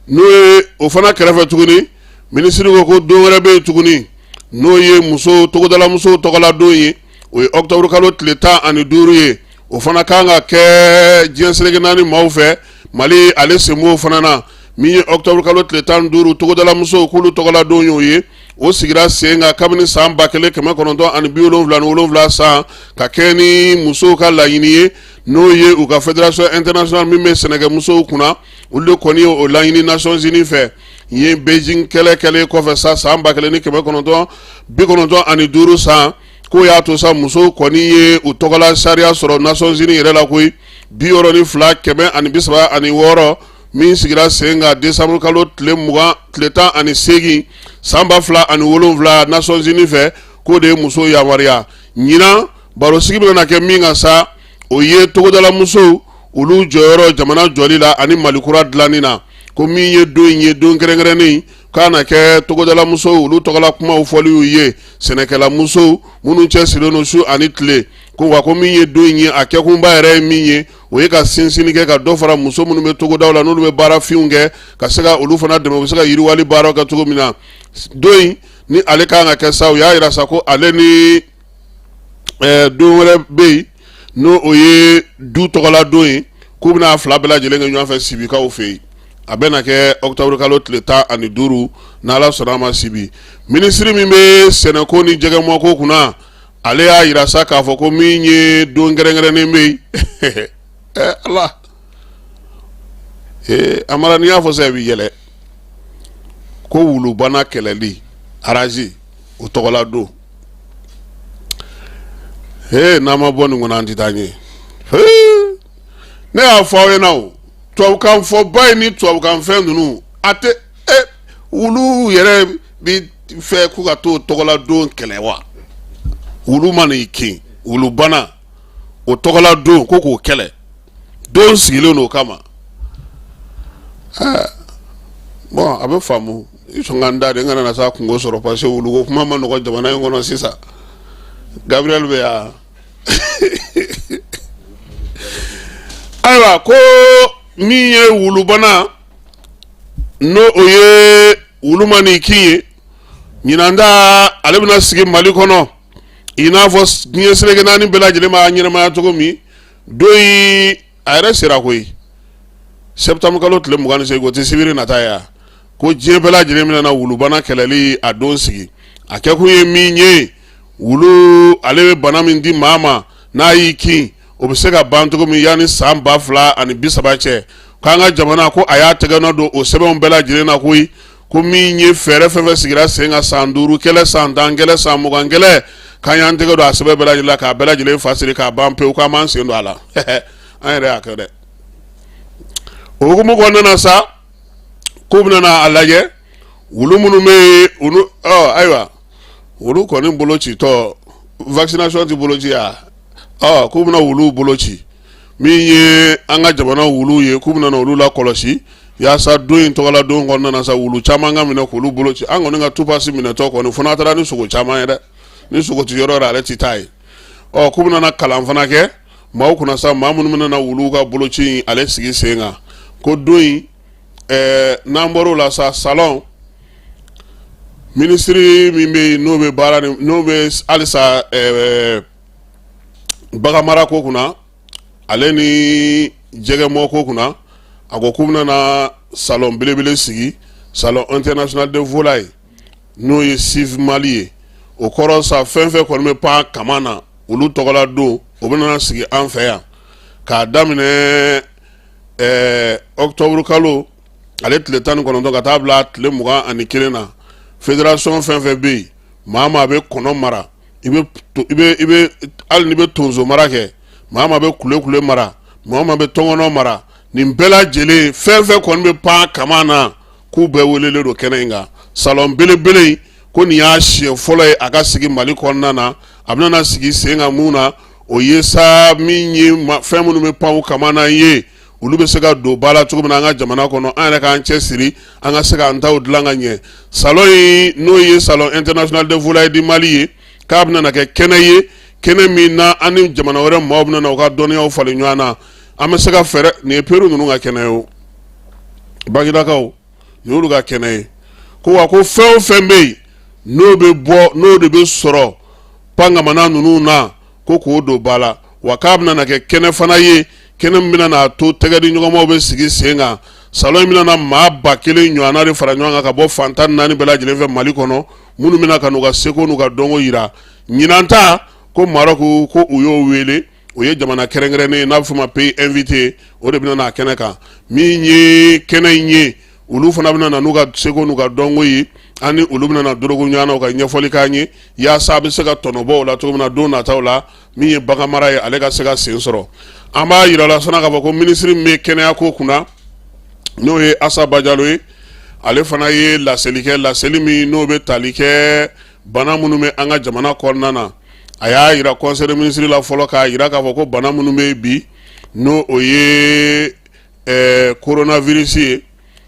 n'o ye o fana kɛrɛfɛ tuguni, minisiri ko ko don wɛrɛ bɛ yen tuguni, n'o ye muso togodala musow tɔgɔla don ye, o ye octobre kalo tile 15 ye. O fana kan ka kɛ diɲɛ seleke naani maaw fɛ, Mali ale sen b'o fana na. Min ye octobre kalo tile 15 togodala musow k'olu tɔgɔla don y'o ye, o sigira sen kan kabini san 1977 san, ka kɛ ni musow ka laɲini ye, n'o ye u ka fédération internationale min bɛ sɛnɛkɛ musow kunna, olu de kɔni ye o laɲini Nations Unies fɛ. Ye Beijing kɛlɛ kɛlen kɔfɛ sa, san 1995 san, k'o y'a to sa musow kɔni ye u tɔgɔla sariya sɔrɔ Nations Unies yɛrɛ la koyi, 62 136, min sigira sen kan décembre kalo tile 20 tile 18 san 2007 Nations Unies fɛ, k'o de ye musow yamaruya. Ɲinan barosigi bɛna kɛ min kan sa, o ye togodala musow olu jɔyɔrɔ jamana jɔli la ani Mali kura dilanni na. Ko min ye don in ye don kɛrɛnkɛrɛnnen k'a na kɛ togodala musow olu tɔgɔla kumaw fɔliw ye, sɛnɛkɛla musow minnu cɛsirilen don su ani tile, ko wa ko min ye don in ye a kɛkunba yɛrɛ ye min ye, o ye ka sinsinni kɛ ka dɔ fara muso minnu bɛ togodaw la n'olu bɛ baara finw kɛ, ka se ka olu fana dɛmɛ u bɛ se ka yiriwali baaraw kɛ cogo min na. Don in ni ale kan ka kɛ sa, u y'a yira sa ko ale ni don wɛrɛ bɛ yen, n'o o ye du tɔgɔla don ye, k'u bɛna a fila bɛɛ lajɛlen kɛ ɲɔgɔn fɛ Sibikaw fɛ yen. A bɛna kɛ octobre kalo tile 15, n'Ala sɔnna a ma, Sibi. Minisiri min bɛ sɛnɛko ni jɛgɛmɔko kunna, ale y'a yira sa k'a fɔ ko min ye don kɛrɛnkɛrɛnnen bɛ yen, Ala ee Amara, n'i y'a fɔ sisan i bɛ yɛlɛ, ko wulubana kɛlɛli rage o tɔgɔla don. Ee n'an ma bɔ nin kɔnɔ, an tɛ taa ɲɛ. Ne y'a fɔ aw ɲɛna, o tubabukan fɔba in ni tubabukan fɛn ninnu, a tɛ e wulu yɛrɛ bi fɛ k'u ka t'o tɔgɔla don kɛlɛ wa? Wulu mana i kin, wulubana o tɔgɔla don, ko k'o kɛlɛ, don sigilen don o kama. Bon, a bɛ faamu, i sɔn ka n da de, n kana na sa kungo sɔrɔ, parce que wuluko kuma ma nɔgɔ jamana in kɔnɔ sisan. Gabriel bɛ yan. Ayiwa, ko min ye wulubana, n'o o ye wulu man'i kin ye, ɲinan ta ale bɛna sigi Mali kɔnɔ i n'a fɔ diɲɛ seleke naani bɛɛ lajɛlen b'a ɲɛnamaya cogo min. Don in a yɛrɛ sera koyi, septembre kalo tile 28, o tɛ sibiri nata ye, ko diɲɛ bɛɛ lajɛlen bɛna na wulubana kɛlɛli a don sigi. A kɛkun ye min ye, wulu ale bɛ bana min di maa ma n'a y'i kin, o bɛ se ka ban cogo min yanni san 2030 cɛ. K'an ka jamana ko a y'a tɛgɛ nɔ don o sɛbɛnw bɛɛ lajɛlen na koyi, ko min ye fɛɛrɛ fɛn fɛn sigira sen kan, san 5 kɛlɛ, san 10 kɛlɛ, san 20 kɛlɛ, k'an y'an tɛgɛ don a sɛbɛn bɛɛ lajɛlen la k'a bɛɛ lajɛlen fasiri k'a ban pewu, k'an b'an sen don a la. An yɛrɛ y'a kɛ dɛ. O hukumu kɔnɔna na sa, k'u bɛna na a lajɛ wulu minnu bɛ yen, olu ɔ ayiwa, wulu kɔni bolo citɔ, vaccination tɛ bolo ci ya, ɔ k'u bɛna wuluw bolo ci, min ye an ka jamana wuluw ye, k'u bɛna olu lakɔlɔsi yaasa don in tɔgɔla don kɔnɔna na sa, wulu caman ka minɛ k'olu bolo ci. An kɔni ka tupasi minɛtɔ kɔni, fo n'a taara ni sogo caman ye dɛ, ni sogo ti yɔrɔ yɔrɔ ale ti taa ye. Ɔ k'u bɛna kalan fana kɛ maaw kunna sa, maa minnu bɛna wuluw ka boloci in ale sigi sen kan, ko don in n'an bɔr'o la sa, salon minisiri min bɛ yen, n'o bɛ baara ni n'o bɛ halisa baganmara ko kunna, ale ni jɛgɛmɔ ko kunna, a ko k'u bɛna na salon belebele sigi, salon international de volaille, n'o ye SIV Mali ye. O kɔrɔ sa, fɛn fɛn kɔni bɛ pan kaman na, olu tɔgɔla don, o bɛna sigi an fɛ yan k'a daminɛ octobre kalo ale tile 19 ka taa bila tile 21 na. Fédération fɛn fɛn bɛ yen, maa maa bɛ kɔnɔ mara, i bɛ hali n'i bɛ tonso mara kɛ, maa maa bɛ kulekule mara, maa maa bɛ tɔnkɔnɔ mara, nin bɛɛ lajɛlen fɛn fɛn kɔni bɛ pan kaman na, k'u bɛɛ welelen don kɛnɛ in kan, salon belebele in. Ko nin y'a siɲɛ fɔlɔ ye a ka sigi Mali kɔnɔna na. A bɛna sigi sen kan mun na, o ye sa min ye fɛn minnu bɛ pan kama n'an ye, olu bɛ se ka don ba la cogo min na an ka jamana kɔnɔ, an yɛrɛ k'an cɛ siri, an ka se k'an taw dilan ka ɲɛ. Salon in, n'o ye Salon international de volaille du Mali ye, k'a bɛna kɛ kɛnɛ ye, kɛnɛ min na an ni jamana wɛrɛ maaw bɛna na u ka dɔnniyaw falen ɲɔgɔn na, an bɛ se ka fɛɛrɛ. Nin ye Peru ninnu ka kɛnɛ ye, o Bagindakaw, nin y'olu ka kɛnɛ ye. Ko wa ko fɛn o fɛn bɛ yen n'o bɛ bɔ, n'o de bɛ sɔrɔ pankamana ninnu na, ko k'o don ba la. Wa k'a bɛna na kɛ kɛnɛ fana ye, kɛnɛ min bɛna n'a to tɛgɛdiɲɔgɔnmaw bɛ sigi sen kan. Salon in bɛna na maa 1000 ɲɔgɔnna de fara ɲɔgɔn kan ka bɔ fan 14 bɛɛ lajɛlen fɛ Mali kɔnɔ, minnu bɛna ka n'u ka seko n'u ka dɔnko yira. Ɲinan ta ko Maroc, ko u y'o wele, o ye jamana kɛrɛnkɛrɛnnen ye n'a bɛ f'o ma pays invité, o de bɛna n'a kɛnɛ kan. Min ye kɛnɛ in ye, olu fana bɛna na n'u ka seko n'u ka dɔnko ye, an ni olu bɛna na dorogo ɲɔgɔn na, u ka ɲɛfɔli k'an ye yaasa a bɛ se ka tɔnɔbɔ o la cogo min na don nataw la. Min ye bagan mara ye, ale ka se ka sen sɔrɔ. An b'a yira la fana k'a fɔ ko minisiri min bɛ kɛnɛya ko kunna, n'o ye Asa Bajalo ye, ale fana ye laseli kɛ, laseli min n'o bɛ tali kɛ bana minnu bɛ an ka jamana kɔnɔna na. A y'a yira conseil des ministres la fɔlɔ, k'a yira k'a fɔ ko bana minnu bɛ yen bi, n'o o ye coronavirus ye,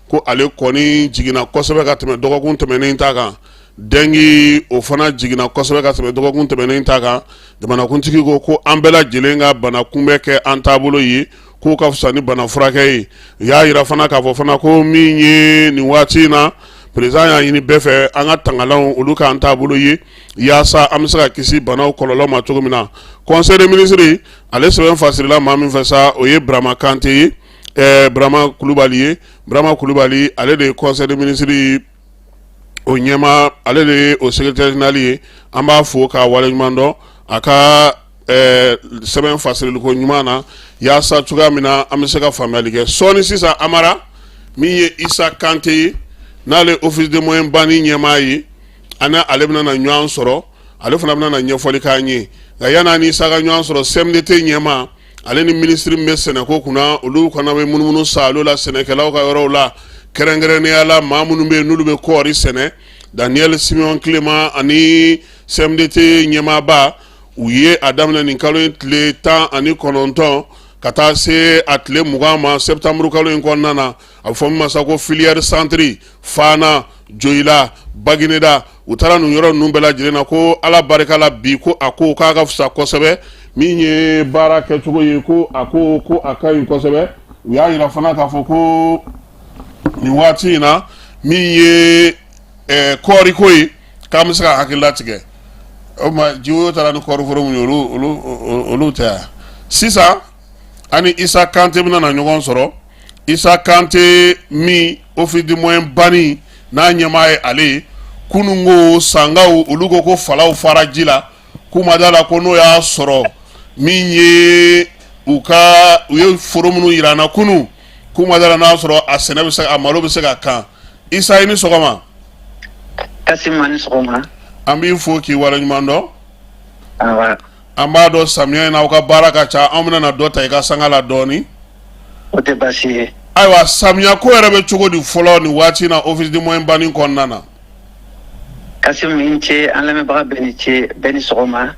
ko ale kɔni jiginna kosɛbɛ ka tɛmɛ dɔgɔkun tɛmɛnen ta kan. Dengue, o fana jiginna kosɛbɛ ka tɛmɛ dɔgɔkun tɛmɛnen ta kan. Jamanakuntigi ko ko an bɛɛ lajɛlen ka bana kunbɛn kɛ an taabolo ye, k'o ka fisa ni bana furakɛ ye. U y'a yira fana k'a fɔ fana ko min ye nin waati in na, président y'a ɲini bɛɛ fɛ, an ka tangalanw, olu k'an taabolo ye yaasa an bɛ se ka kisi banaw kɔlɔlɔ ma cogo min na. Conseil des ministres, ale sɛbɛn fasirila maa min fɛ sa, o ye Burama Kante ye, Burama Kulubali ye. Burama Kulubali, ale de ye conseil des ministres o ɲɛmaa, ale de ye o secrétaire général ye. An b'a fo k'a waleɲuman dɔn a ka sɛbɛn fasiriliko ɲuman na, yaasa cogoya min na an bɛ se ka faamuyali kɛ sɔɔni. Sisan Amara, min ye Isa Kante ye, n'ale office de moyen bani ɲɛmaa ye, an ale bɛna na ɲɔgɔn sɔrɔ, ale fana bɛna na ɲɛfɔli k'an ye. Nka yanni ni Isa ka ɲɔgɔn sɔrɔ, CMDT ɲɛmaa, ale ni minisiri min bɛ sɛnɛko kunna, olu fana bɛ munumunu saalo la sɛnɛkɛlaw ka yɔrɔw la, kɛrɛnkɛrɛnnenya la maa minnu bɛ yen n'olu bɛ kɔɔri sɛnɛ. Daniel Simeon Clément ani CMDT ɲɛmaaba, u ye a daminɛ nin kalo in tile 19 ka taa se a tile 20 ma septembre kalo in kɔnɔna na. A bɛ fɔ min ma sa ko filière centre, Fana, Joyila, Bagineda, u taara nin yɔrɔ ninnu bɛɛ lajɛlen na. Ko Ala barika la bi, ko a ko k'a ka fisa kosɛbɛ, min ye baara kɛcogo ye, ko a ko ko a ka ɲi kosɛbɛ. U y'a yira fana k'a fɔ ko nin waati in na, min ye kɔɔriko ye, k'an bɛ se ka hakili latigɛ. O ma jiwoyo taara ni kɔɔriforo min ye, olu tɛ yan sisan. Ani Isa Kante bɛna na ɲɔgɔn sɔrɔ. Isa Kante min office du moyen bani n'a ɲɛmaa ye, ale ye kununko sankaw, olu ko ko falaw fara ji la, k'u ma da la ko n'o y'a sɔrɔ min ye u ka u ye foro minnu yira an na kunun, k'u ma da la n'a sɔrɔ a sɛnɛ bɛ se, a malo bɛ se ka kan. Isa, i ni sɔgɔma. Kasimu, ni sɔgɔma. An b'i fo k'i waleɲuman dɔn. An b'a dɔn samiya in na aw ka baara ka ca, an bɛna na dɔ ta i ka sanga la dɔɔnin. O tɛ baasi ye. Ayiwa, samiya ko yɛrɛ bɛ cogo di fɔlɔ nin waati in na office du moyen bani kɔnɔna na? Kasimu, i ni ce, an lamɛnbaga bɛɛ ni ce, bɛɛ ni sɔgɔma.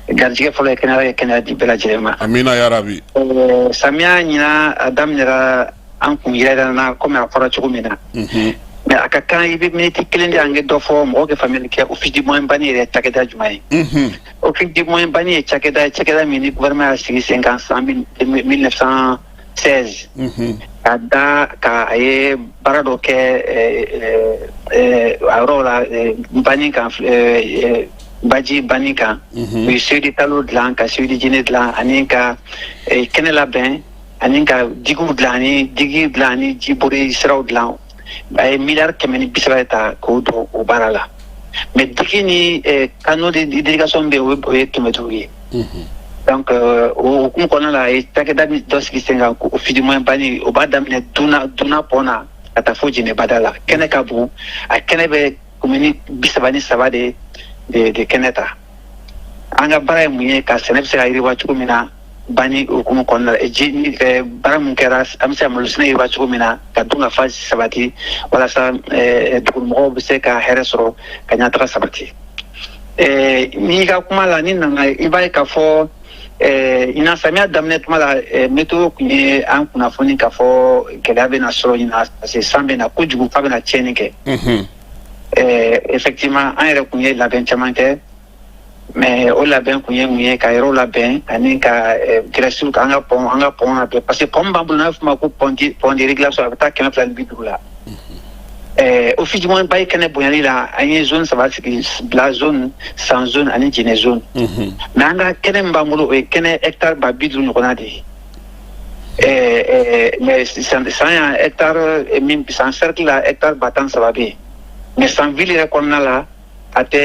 Garijɛgɛ fɔlɔ ye kɛnɛya ye, kɛnɛya di bɛɛ lajɛlen ma. Amina yarabi. Samiya ɲinan a daminɛra, an kun yɛrɛ na komi a fɔra cogo min na. Mais a ka kan i bɛ miniti kelen di an kɛ dɔ fɔ mɔgɔw ka faamuyali kɛ office du moyen bani yɛrɛ cakɛda jumɛn ye. Office du moyen bani ye cakɛda ye, cakɛda min ni gouvernement y'a sigi sen kan san 1916, ka da ka a ye baara dɔ kɛ a yɔrɔ la bani kan, baji bani kan. U ye Seyidi Talo dilan, ka Seyidi Jine dilan, ani ka kɛnɛ labɛn, ani ka diguw dilan, ani digi dilan, ani jibori siraw dilan. A ye miliyari 130 de ta k'o don o baara la. Mais digue ni canaux d'irrigation bɛ yen, o ye 500 ye. Donc o hukumu kɔnɔna la, a ye cakɛda min dɔ sigi sen kan ko office du moyen bani, o b'a daminɛ Duna, Duna pont na ka taa fo Jɛnɛbada la. Kɛnɛ ka bon, a kɛnɛ bɛ commune 33 de kɛnɛ ta. An ka baara ye mun ye? Ka sɛnɛ bɛ se ka yiriwa cogo min na. Banni hukumu kɔnɔna la, ji baara min kɛra, an bɛ se ka malosɛnɛ yiriwa cogo min na, ka dun ka fa sabati, walasa dugumɔgɔw bɛ se ka hɛrɛ sɔrɔ, ka ɲɛtaga sabati. N'i ka kuma la, ni nana, i b'a ye k'a fɔ ɲinan samiya daminɛ tuma la, météo tun ye an kunnafoni k'a fɔ gɛlɛya bɛna sɔrɔ ɲinan, parce que san bɛna kojugu, f'a bɛna tiɲɛni kɛ. Effectivement, an yɛrɛ tun ye labɛn caman kɛ, mais o labɛn kun ye mun ye? Ka yɔrɔ labɛn ani ka gɛrɛsiw, an ka pont labɛn, parce que pont b'an bolo n'a bɛ f'o ma ko pont de régulation, a bɛ taa 250 la. Office du Baye kɛnɛ bonyali la, an ye zone saba sigi, Bila zone, San zone ani Jɛnɛ zone. Mais an ka kɛnɛ min b'an bolo, o ye kɛnɛ hectare 50 000 ɲɔgɔnna de ye. Mais san yan, hectare min San cercle la, hectare 13 000 bɛ yen, mais San ville yɛrɛ kɔnɔna la, a tɛ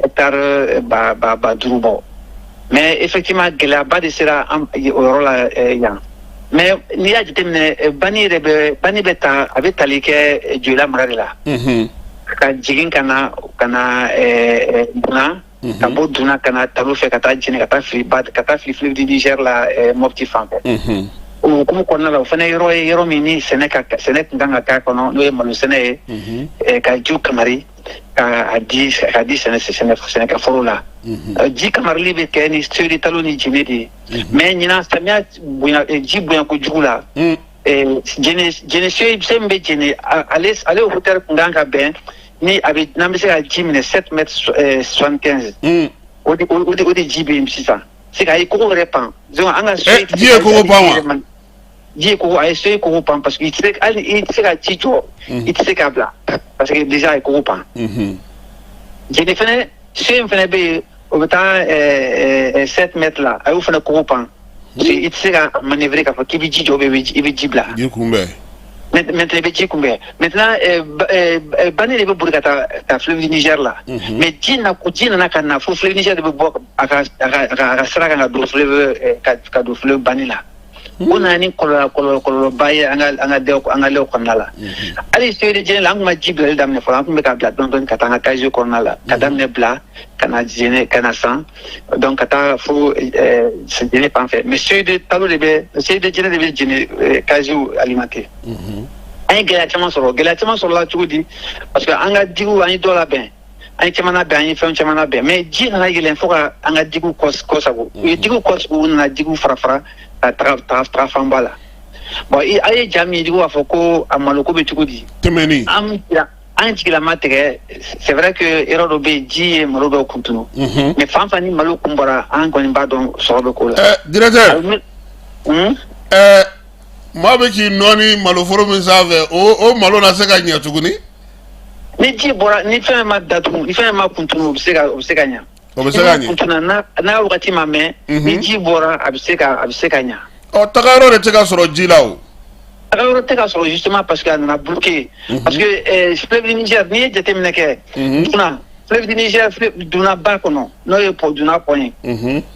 hectare ba 5 000 bɔ. Mais effectivement, gɛlɛyaba de sera an o yɔrɔ la yan. Mais n'i y'a jateminɛ, banni yɛrɛ bɛ, banni bɛ ta, a bɛ tali kɛ Joyila mara de la, ka jigin ka na Duna, ka bɔ Duna ka na Talo fɛ, ka taa Jɛnɛ, ka taa fili ba, ka taa fili fleuve du Niger la, Mopti fan fɛ. O hukumu kɔnɔna la, o fana yɔrɔ ye yɔrɔ min ni sɛnɛ tun kan ka k'a kɔnɔ, n'o ye malo sɛnɛ ye, ka jiw kamari ka di sɛnɛkɛforo la. Ji kamarili bɛ kɛ ni seri Talo ni Jɛnɛ de ye. Mais ɲinan samiya bonya, ji bonya kojugu la, Jɛnɛ se min bɛ Jɛnɛ, ale hauteur kun kan ka bɛn ni a bɛ, n'an bɛ se ka ji minɛ 7 mètres 75, o de ji bɛ yen sisan. C'est que a ye kogo yɛrɛ pan. Donc an ka Ji ye kogo pan wa? Ji ye kogo, a ye so ye kogo pan, parce que i tɛ se, hali i tɛ se ka ji jɔ, i tɛ se k'a bila, parce que déjà a ye kogo pan. Jɛnɛ fɛnɛ, so in fɛnɛ bɛ yen, o bɛ taa 7 mètres la, a y'o fɛnɛ kogo pan, parce que i tɛ se ka manœuvrer k'a fɔ k'i bɛ ji jɔ, i bɛ ji bila. Ji kunbɛn. Maintenant i bɛ ji kunbɛn. Maintenant banni de bɛ boli ka taa fleuve du Niger la, mais ji nana ka na fo fleuve Niger de bɛ bɔ a ka sira kan ka don fleuve, ka don fleuve banni la. O nana ni kɔlɔlɔba ye an ka lɛw kɔnɔna la. Hali seri Jɛnɛ la, an tun ma ji bilali daminɛ fɔlɔ, an tun bɛ ka bila dɔɔni dɔɔni ka taa an ka casier kɔnɔna la, ka daminɛ Bila ka na Jɛnɛ, ka na San, donc ka taa fo Jɛnɛ fan fɛ. Mais seuil de Talo de bɛ, seuil de Jɛnɛ de bɛ Jɛnɛ casier alimenter. An ye gɛlɛya caman sɔrɔ. Gɛlɛya caman sɔrɔla cogo di? Parce que an ka diguw, an ye dɔ labɛn, an ye caman labɛn, an ye fɛn caman labɛn, mais ji nana yɛlɛn fo ka an ka diguw kɔsago. U ye diguw kɔsago, u nana diguw fara fara ka taga fanba la. Bon, a ye ja min, diguw b'a fɔ ko a maloko bɛ cogo di? Tɛmɛni. An jigilama tigɛ. C'est vrai que yɔrɔ dɔ bɛ yen, ji ye malo dɔw kuntunu, mais fan fan ni malo kun bɔra, an kɔni b'a dɔn sɔrɔ bɛ k'o la. Directeur, maa bɛ k'i nɔɔni maloforo min sanfɛ, o malo na se ka ɲɛ tuguni? Ni ji bɔra, ni fɛn ma datugu, ni fɛn ma kuntunu, o bɛ se ka ɲɛ. O bɛ se ka ɲɛ. Kuntunu n'a wagati ma mɛn, ni ji bɔra, a bɛ se ka ɲɛ. Ɔ, tagayɔrɔ de tɛ ka sɔrɔ ji la o. Tagayɔrɔ tɛ ka sɔrɔ justement, parce que a nana bloqué, parce que fleuve du Niger, n'i ye jateminɛ kɛ, Duna, fleuve du Niger Duna ba kɔnɔ, n'o ye pont, Duna pont ye,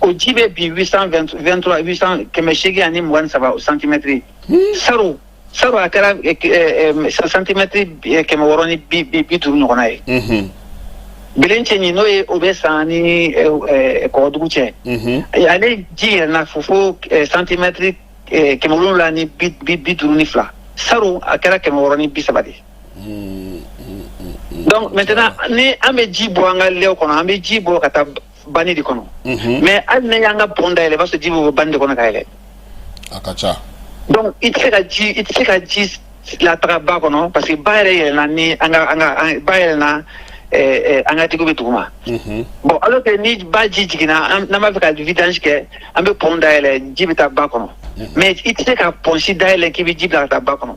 o ji bɛ bi 823, 800, 823 centimètres. Saro a kɛra centimètre 650 ɲɔgɔnna ye. Belencɛ, n'o ye o bɛ San ni Kɔgɔdugu cɛ, ale ji yɛlɛnna fo centimètre 752. Saro a kɛra 630 de ye. Donc maintenant, ni an bɛ ji bɔ an ka lɛw kɔnɔ, an bɛ ji bɔ ka taa banni de kɔnɔ. Mais hali ni y'an ka pont dayɛlɛ, i b'a sɔrɔ ji bɛ bɔ banni de kɔnɔ ka yɛlɛ. A ka ca. Donc i tɛ se ka ji lataga ba kɔnɔ, parce que ba yɛrɛ yɛlɛnna ni an ka ba yɛlɛnna, an ka diguw bɛ duguma. Bon, alors que ni ba ji jiginna, n'an b'a fɛ ka vidange kɛ, an bɛ pont dayɛlɛ, ji bɛ taa ba kɔnɔ. Mais i tɛ se ka pont si dayɛlɛ k'i bɛ ji bila ka taa ba kɔnɔ.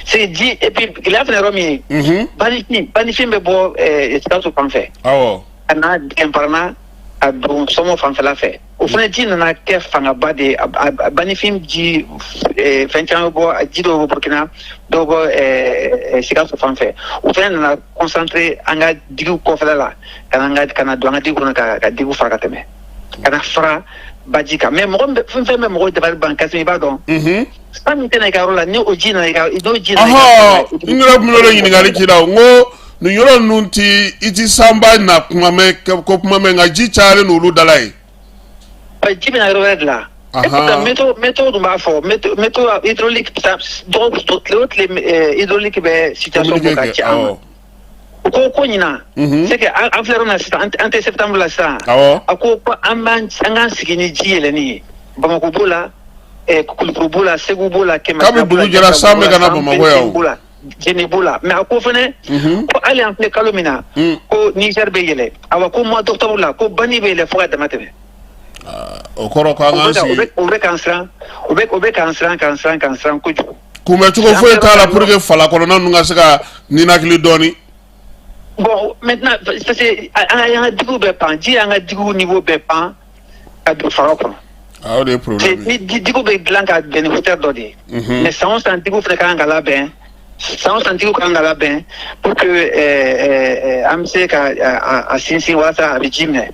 C'est ji. Et puis gɛlɛya fana yɔrɔ min ye, bannifin bɛ bɔ Sikaso fan fɛ. Ka na Nparana, ka don Sɔmɔ fanfɛla fɛ. O fana ji nana kɛ fangaba de ye. Bannifin ji, fɛn caman bɛ bɔ, ji dɔw bɛ Burukina, dɔw bɔ Sikaso fan fɛ. O fana nana concentré an ka diguw kɔfɛla la, ka na don an ka digue kɔnɔ, ka digue fara ka tɛmɛ, ka na fara baji kan. Mais mɔgɔ fɛn fɛn bɛ mɔgɔw dabali ban, Kassim, i b'a dɔn, san min tɛna i ka yɔrɔ la, ni o ji nana i ka, n'o ji nana i ka yɔrɔ la. N yɛrɛ tun bɛ ɲininkali k'i la, n ko nin yɔrɔ ninnu ti, i ti sanba na kuma mɛn ko kuma mɛn, nka ji cayalen n'olu dala ye. Ji bɛna yɔrɔ wɛrɛ de la. Et pourtant météo dun b'a fɔ, météo hydraulique, dɔgɔ tile o tile, hydraulique bɛ situation bɔ ka ci an ma. U ko ɲinan, c'est que an filɛ yɔrɔ min na sisan, an tɛ septembre la sisan. A ko an b'an an k'an sigi ni ji yɛlɛnni ye. Bamakɔ b'o la, Kulukoro b'o la, Segu b'o la, Kɛmɛ Kabi dugu jɛra, san bɛ ka na Bamakɔ yan o. B'o la, Jɛnɛ b'o la. Mais a ko fɛnɛ ko hali an filɛ kalo min na, ko Niger bɛ yɛlɛ. Awa, ko mois d'octobre la, ko banni bɛ yɛlɛ fo ka dama tɛmɛ. O kɔrɔ ko an k'an sigi. U bɛ k'an siran, u bɛ k'an siran, k'an siran, k'an siran kojugu. Kunbɛcogo foyi t'a la pour que fala kɔnɔna ninnu ka se ka ninakili dɔɔni. Bon, maintenant, parce que an ka diguw bɛɛ pan, ji y'an ka diguw niveau bɛɛ pan ka don fara kɔnɔ. Ah, o de ye problème ye. Ni diguw bɛ dilan ka bɛn ni hauteur dɔ de ye. Mais san o san, diguw fana ka kan ka labɛn. San o san, diguw ka kan ka labɛn pour que an bɛ se ka a sinsin walasa a bɛ ji minɛ.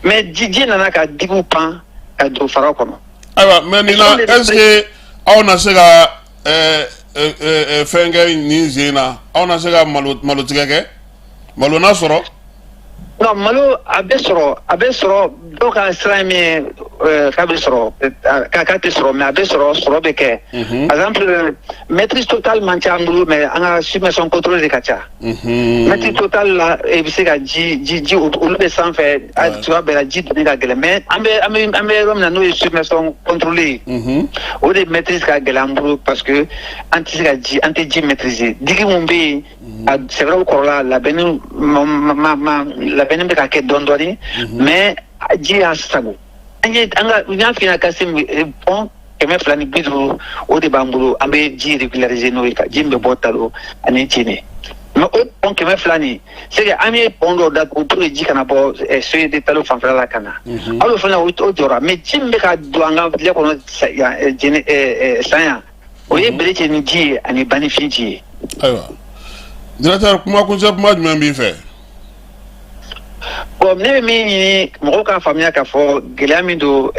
Mais ji nana ka diguw pan ka don fara kɔnɔ. Ayiwa, mais nin na, est ce que aw na se ka fɛn kɛ nin sen na? Aw na se ka malo tigɛ kɛ, malo na sɔrɔ? Non, malo a bɛ sɔrɔ, a bɛ sɔrɔ. Dɔw ka siran ye min ye, k'a bɛ sɔrɔ, k'a tɛ sɔrɔ, mais a bɛ sɔrɔ, sɔrɔ bɛ kɛ. Par exemple, maîtrise totale man ca an bolo, mais an ka submersion contrôlée de ka ca. Maîtrise totale la, i bɛ se ka ji olu bɛ sanfɛ, cogoya bɛɛ la ji donni ka gɛlɛn. Mais an bɛ yɔrɔ min na, n'o ye submersion contrôlée ye, o de maîtrise ka gɛlɛn an bolo, parce que an tɛ se ka ji, an tɛ ji maîtriser. Digue mun bɛ yen, a c'est vrai, o kɔrɔla labɛnni ma labɛnni bɛ ka kɛ dɔɔni dɔɔni, mais ji y'a sago. An ye an ka n y'a f'i ɲɛna, Kasim, pont 250, o de b'an bolo, an bɛ ji régulariser n'o ye, ka ji min bɛ bɔ Talo ani Jene. Mais o pont 200 nin, c'est que an ye pont dɔw datugu pour que ji kana bɔ Seuil de Talo fanfɛla la ka na. Hali o fana, o jɔra. Mais ji min bɛ ka don an ka lɛ kɔnɔ yan, Jene san yan, o ye Berece ni ji ye ani Banifin ji ye. Ayiwa, directeur, kuma kuncɛ kuma jumɛn b'i fɛ? Bon, ne bɛ min ɲini mɔgɔw k'a faamuya k'a fɔ gɛlɛya min don,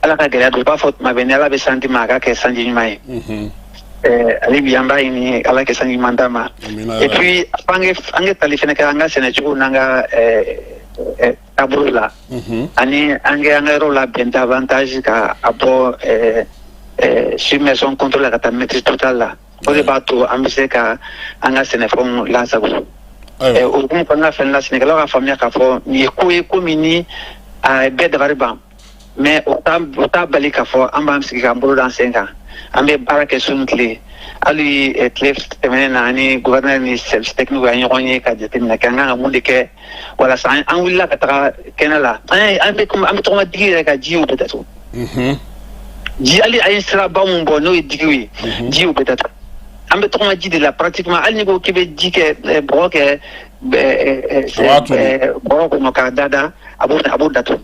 Ala ka gɛlɛya don. I b'a fɔ tuma bɛɛ, ni Ala bɛ sanji ma, a ka kɛ sanji ɲuman ye. Hali bi an b'a ɲini Ala kɛ sanji ɲuman d'a ma. Et puis an kɛ tali fɛnɛ kɛ an ka sɛnɛcogo n'an ka taabolo la, ani an kɛ an ka yɔrɔ labɛn davantage ka a bɔ submersion contrôlée la ka taa maîtrise totale la. O de b'a to an bɛ se ka an ka sɛnɛfɛnw lasago. O hukumu kɔnɔna fɛnɛ la, sɛnɛkɛlaw ka faamuya k'a fɔ nin ye ko ye, ko min ni a bɛɛ dabari ban, mais o t'a bali k'a fɔ an b'an sigi k'an bolo da an sen kan, an bɛ baara kɛ su ni tile. Hali tile tɛmɛnen na, ani gouverneur ni service technique ye ɲɔgɔn ye ka jateminɛ kɛ an kan ka mun de kɛ walasa an wulila ka taga kɛnɛ la. An bɛ tɔgɔma digi yɛrɛ ka jiw bɛ datugu. Ji, hali an ye siraba mun bɔ, n'o ye digiw ye, jiw bɛ datugu. An bɛ tɔgɔma ji de la pratiquement. Hali n'i ko k'i bɛ ji kɛ bɔgɔ kɛ bɔrɔ kɔnɔ k'a dada, a b'o datugu.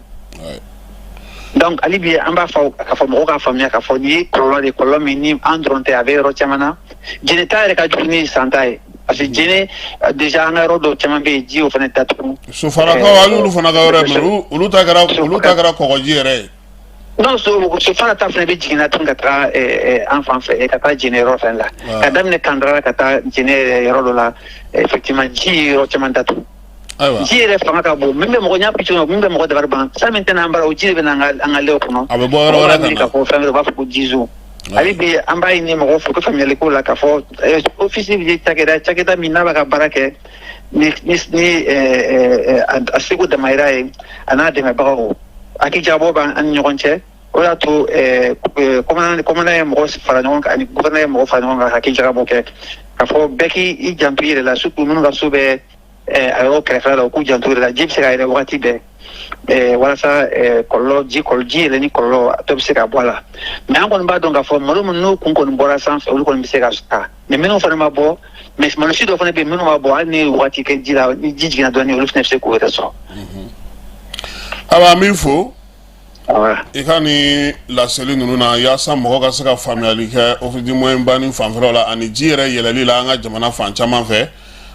Donc hali bi an b'a fɔ k'a fɔ mɔgɔw k'a faamuya k'a fɔ nin ye kɔlɔlɔ de ye, kɔlɔlɔ min ni an dɔrɔn tɛ, a bɛ yɔrɔ caman na. Jɛnɛ ta yɛrɛ ka jugu ni san ta ye, parce que Jɛnɛ déjà, an ka yɔrɔ dɔw caman bɛ yen, ji o fana datugu. Sofarakaw, an y'olu fana ka yɔrɔ ye, mais olu ta kɛra kɔgɔji yɛrɛ ye. Non, Sofara ta fana bɛ jiginna tun ka taga an fan fɛ, ka taa Jɛnɛ yɔrɔ fɛn la, ka daminɛ Kandara ka taa Jɛnɛ yɔrɔ dɔ la. Effectivement, ji ye yɔrɔ caman datugu. Ji yɛrɛ fanga ka bon, min bɛ mɔgɔ ɲɛ cogo min bɛ mɔgɔ dabali ban, san min tɛna an bara, o ji de bɛ na an ka lɛw kɔnɔ. A bɛ bɔ yɔrɔ wɛrɛ ka na. K'a fɔ fɛn wɛrɛ, u b'a fɔ ko jizo. Hali bi an b'a ɲini mɔgɔw fɛ ko faamuyali ko la k'a fɔ office bɛ cakɛda min n'a b'a ka baara kɛ ni a seko damayira ye, a n'a dɛmɛbagaw, hakilijakabɔ b'an ni ɲɔgɔn cɛ. O y'a to commandant ye mɔgɔ fara ɲɔgɔn kan ani gouverneur ye mɔgɔ fara ɲɔgɔn kan, hakilijakabɔ kɛ k'a fɔ bɛɛ k'i janto i yɛrɛ la, surtout minnu ka so bɛ a yɔrɔ kɛrɛfɛla la, u k'u janto u yɛrɛ la. Ji bɛ se ka yɛlɛ wagati bɛɛ, walasa kɔlɔlɔ ji kɔlɔ ji yɛlɛnni kɔlɔlɔ dɔ bɛ se ka bɔ a la. Mais an kɔni b'a dɔn k'a fɔ malo minnu n'u kun kɔni bɔra sanfɛ, olu kɔni bɛ se ka taa, mais minnu fana ma bɔ, mais malo si dɔ fana bɛ yen minnu ma bɔ, hali ni wagati kɛ ji la, ni ji jiginna dɔɔnin, olu fana bɛ se k'u yɛrɛ sɔrɔ. Ayiwa, an b'i fo i ka nin laseli ninnu na, yaasa mɔgɔ ka se ka faamuyali kɛ office du moyen bani fanfɛlaw la ani ji yɛrɛ yɛlɛli la an ka jamana fan caman fɛ.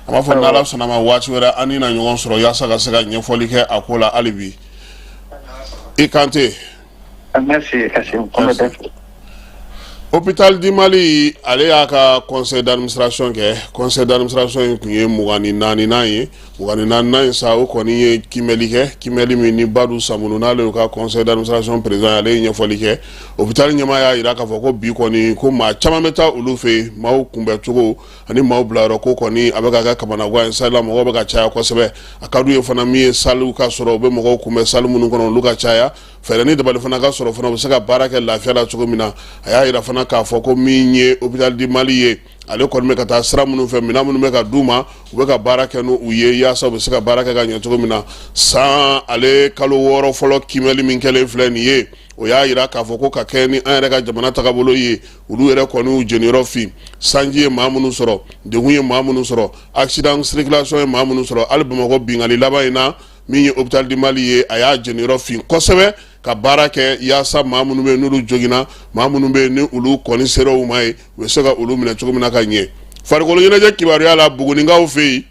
An b'a fɔ n'Ala sɔnna ma, waati wɛrɛ an ni na ɲɔgɔn sɔrɔ yaasa ka se ka ɲɛfɔli kɛ a ko la. Hali bi i Kante. Merci Kassim. Hôpital du Mali ale y'a ka conseil d'administration kɛ. Conseil d'administration in tun ye 24nan ye. 24nan in sa, o kɔni ye kiimɛli kɛ, kiimɛli min ni Badu Samunu n'ale y'u ka conseil d'administration président, ale ye ɲɛfɔli kɛ. Hôpital ɲɛmaa y'a jira k'a fɔ ko bi kɔni, ko maa caman bɛ taa olu fɛ yen, maaw kunbɛncogo ani maaw bilayɔrɔ ko kɔni a bɛ ka kɛ kamanagan ye. Salle la mɔgɔw bɛ ka caya kosɛbɛ. A ka d'u ye fana min ye sallew ka sɔrɔ, u bɛ mɔgɔw kunbɛn salle minnu kɔnɔ, olu ka caya. Fɛɛrɛ ni dabali fana ka sɔrɔ fana, u bɛ se ka baara kɛ lafiya la cogo min na. A y'a jira fana k'a fɔ ko min ye hôpital du Mali ye, ale kɔni bɛ ka taa sira minnu fɛ, minɛn minnu bɛ ka d'u ma, u bɛ ka baara kɛ n'u ye yaasa u bɛ se ka baara kɛ ka ɲɛ cogo min na. San ale kalo 6 fɔlɔ kiimɛli min kɛlen filɛ nin ye, o y'a jira k'a fɔ ko ka kɛ ni an yɛrɛ ka jamana tagabolo ye, olu yɛrɛ kɔni y'u jeniyɔrɔ fin. Sanji ye maa minnu sɔrɔ, degun ye maa minnu sɔrɔ, accident circulation ye maa minnu sɔrɔ, hali Bamakɔ binkanni laban in na, min ye hôpital du Mali ye, a y'a jeniyɔrɔ fin kosɛbɛ ka baara kɛ yaasa maa minnu bɛ yen n'olu joginna, maa minnu bɛ yen ni olu kɔni sera u ma ye, u bɛ se ka olu minɛ cogo min na ka ɲɛ. Farikolo ɲɛnajɛ kibaruya la, Bugunikaw fɛ yen,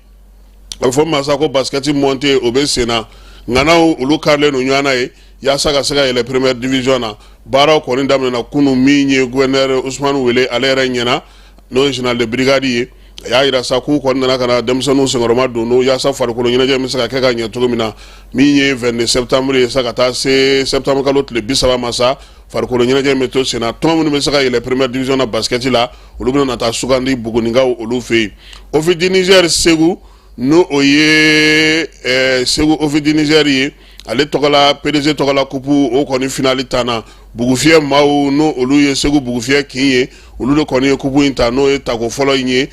a bɛ fɔ min ma sa ko basket montée, o bɛ sen na. Ŋanaw olu karilen don ɲɔgɔn na ye yaasa ka se ka yɛlɛ première division na. Baaraw kɔni daminɛna kunun, min ye gouverneur Usumani Wele ale yɛrɛ ɲɛna, n'o ye général de brigade ye. A y'a jira sa k'u kɔni nana ka na denmisɛnninw senkɔrɔma don n'o yaasa farikolo ɲɛnajɛ bɛ se ka kɛ ka ɲɛ cogo min na. Min ye 22 septembre ye sa, ka taa se septembre kalo tile 30 ma sa, farikolo ɲɛnajɛ bɛ to sen na. Tɔn minnu bɛ se ka yɛlɛ première division na basket la, olu bɛna na taa sugandi Bugunikaw olu fɛ yen. Office du Niger Segu, n'o o ye Segu Office du Niger ye, ale tɔgɔla PDG tɔgɔla coupe, o kɔni finale tanna. Bugufiyɛ maaw, n'o olu ye Segu Bugufiyɛ kin ye, olu de kɔni ye coupe in ta, n'o ye tako fɔlɔ in ye.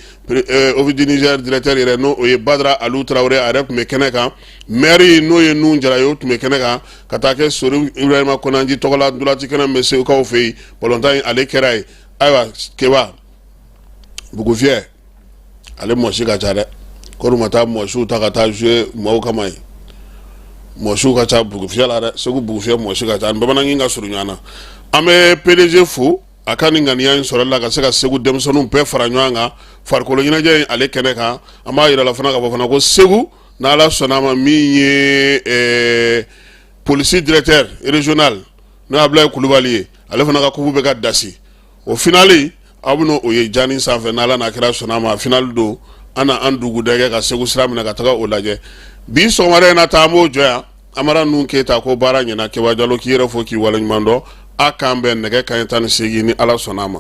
Office du Niger directeur yɛrɛ, n'o o ye Badara Alu Tarawele, a yɛrɛ tun bɛ kɛnɛ kan. Maire, n'o ye Nun Jara ye, o tun bɛ kɛnɛ kan. Ka taa kɛ Sori Ibrahima Konanji tɔgɔla ntolaci kɛnɛ min bɛ Segukaw fɛ yen, balontan in ale kɛra yen. Ayiwa Keba, Bugufiyɛ ale mɔsi ka ca dɛ, kɔri ma taa mɔsiw ta ka taa jouer maaw kama ye. Mɔsiw ka ca Bugufiyɛ la dɛ, Segu Bugufiyɛ mɔsi ka ca, ani bamanankin ka surun ɲɔgɔn na. An bɛ PDG fo a ka nin ŋaniya in sɔrɔli la ka se ka Segu denmisɛnninw bɛɛ fara ɲɔgɔn kan farikolo ɲɛnajɛ in ale kɛnɛ kan. An b'a yira la fana k'a fɔ fana ko Segu, n'Ala sɔnna a ma, min ye polisi directeur régional, n'o ye Abulayi Kulubali ye, ale fana ka coupe bɛ ka dasi. O finale, aw bɛna o ye jani sanfɛ, n'Ala n'a kira sɔnna a ma. Finale don, an na an dugudɛgɛ ka Segu sira minɛ ka taga o lajɛ. Bi sɔgɔmada in na ta, an b'o jɔ yan. Amara Nun Keyita ko baara ɲɛna. Keba Jalo k'i yɛrɛ fo k'i waleɲuman dɔn. A k'an bɛn nɛgɛ kanɲɛ 18 ni Ala sɔnna a ma.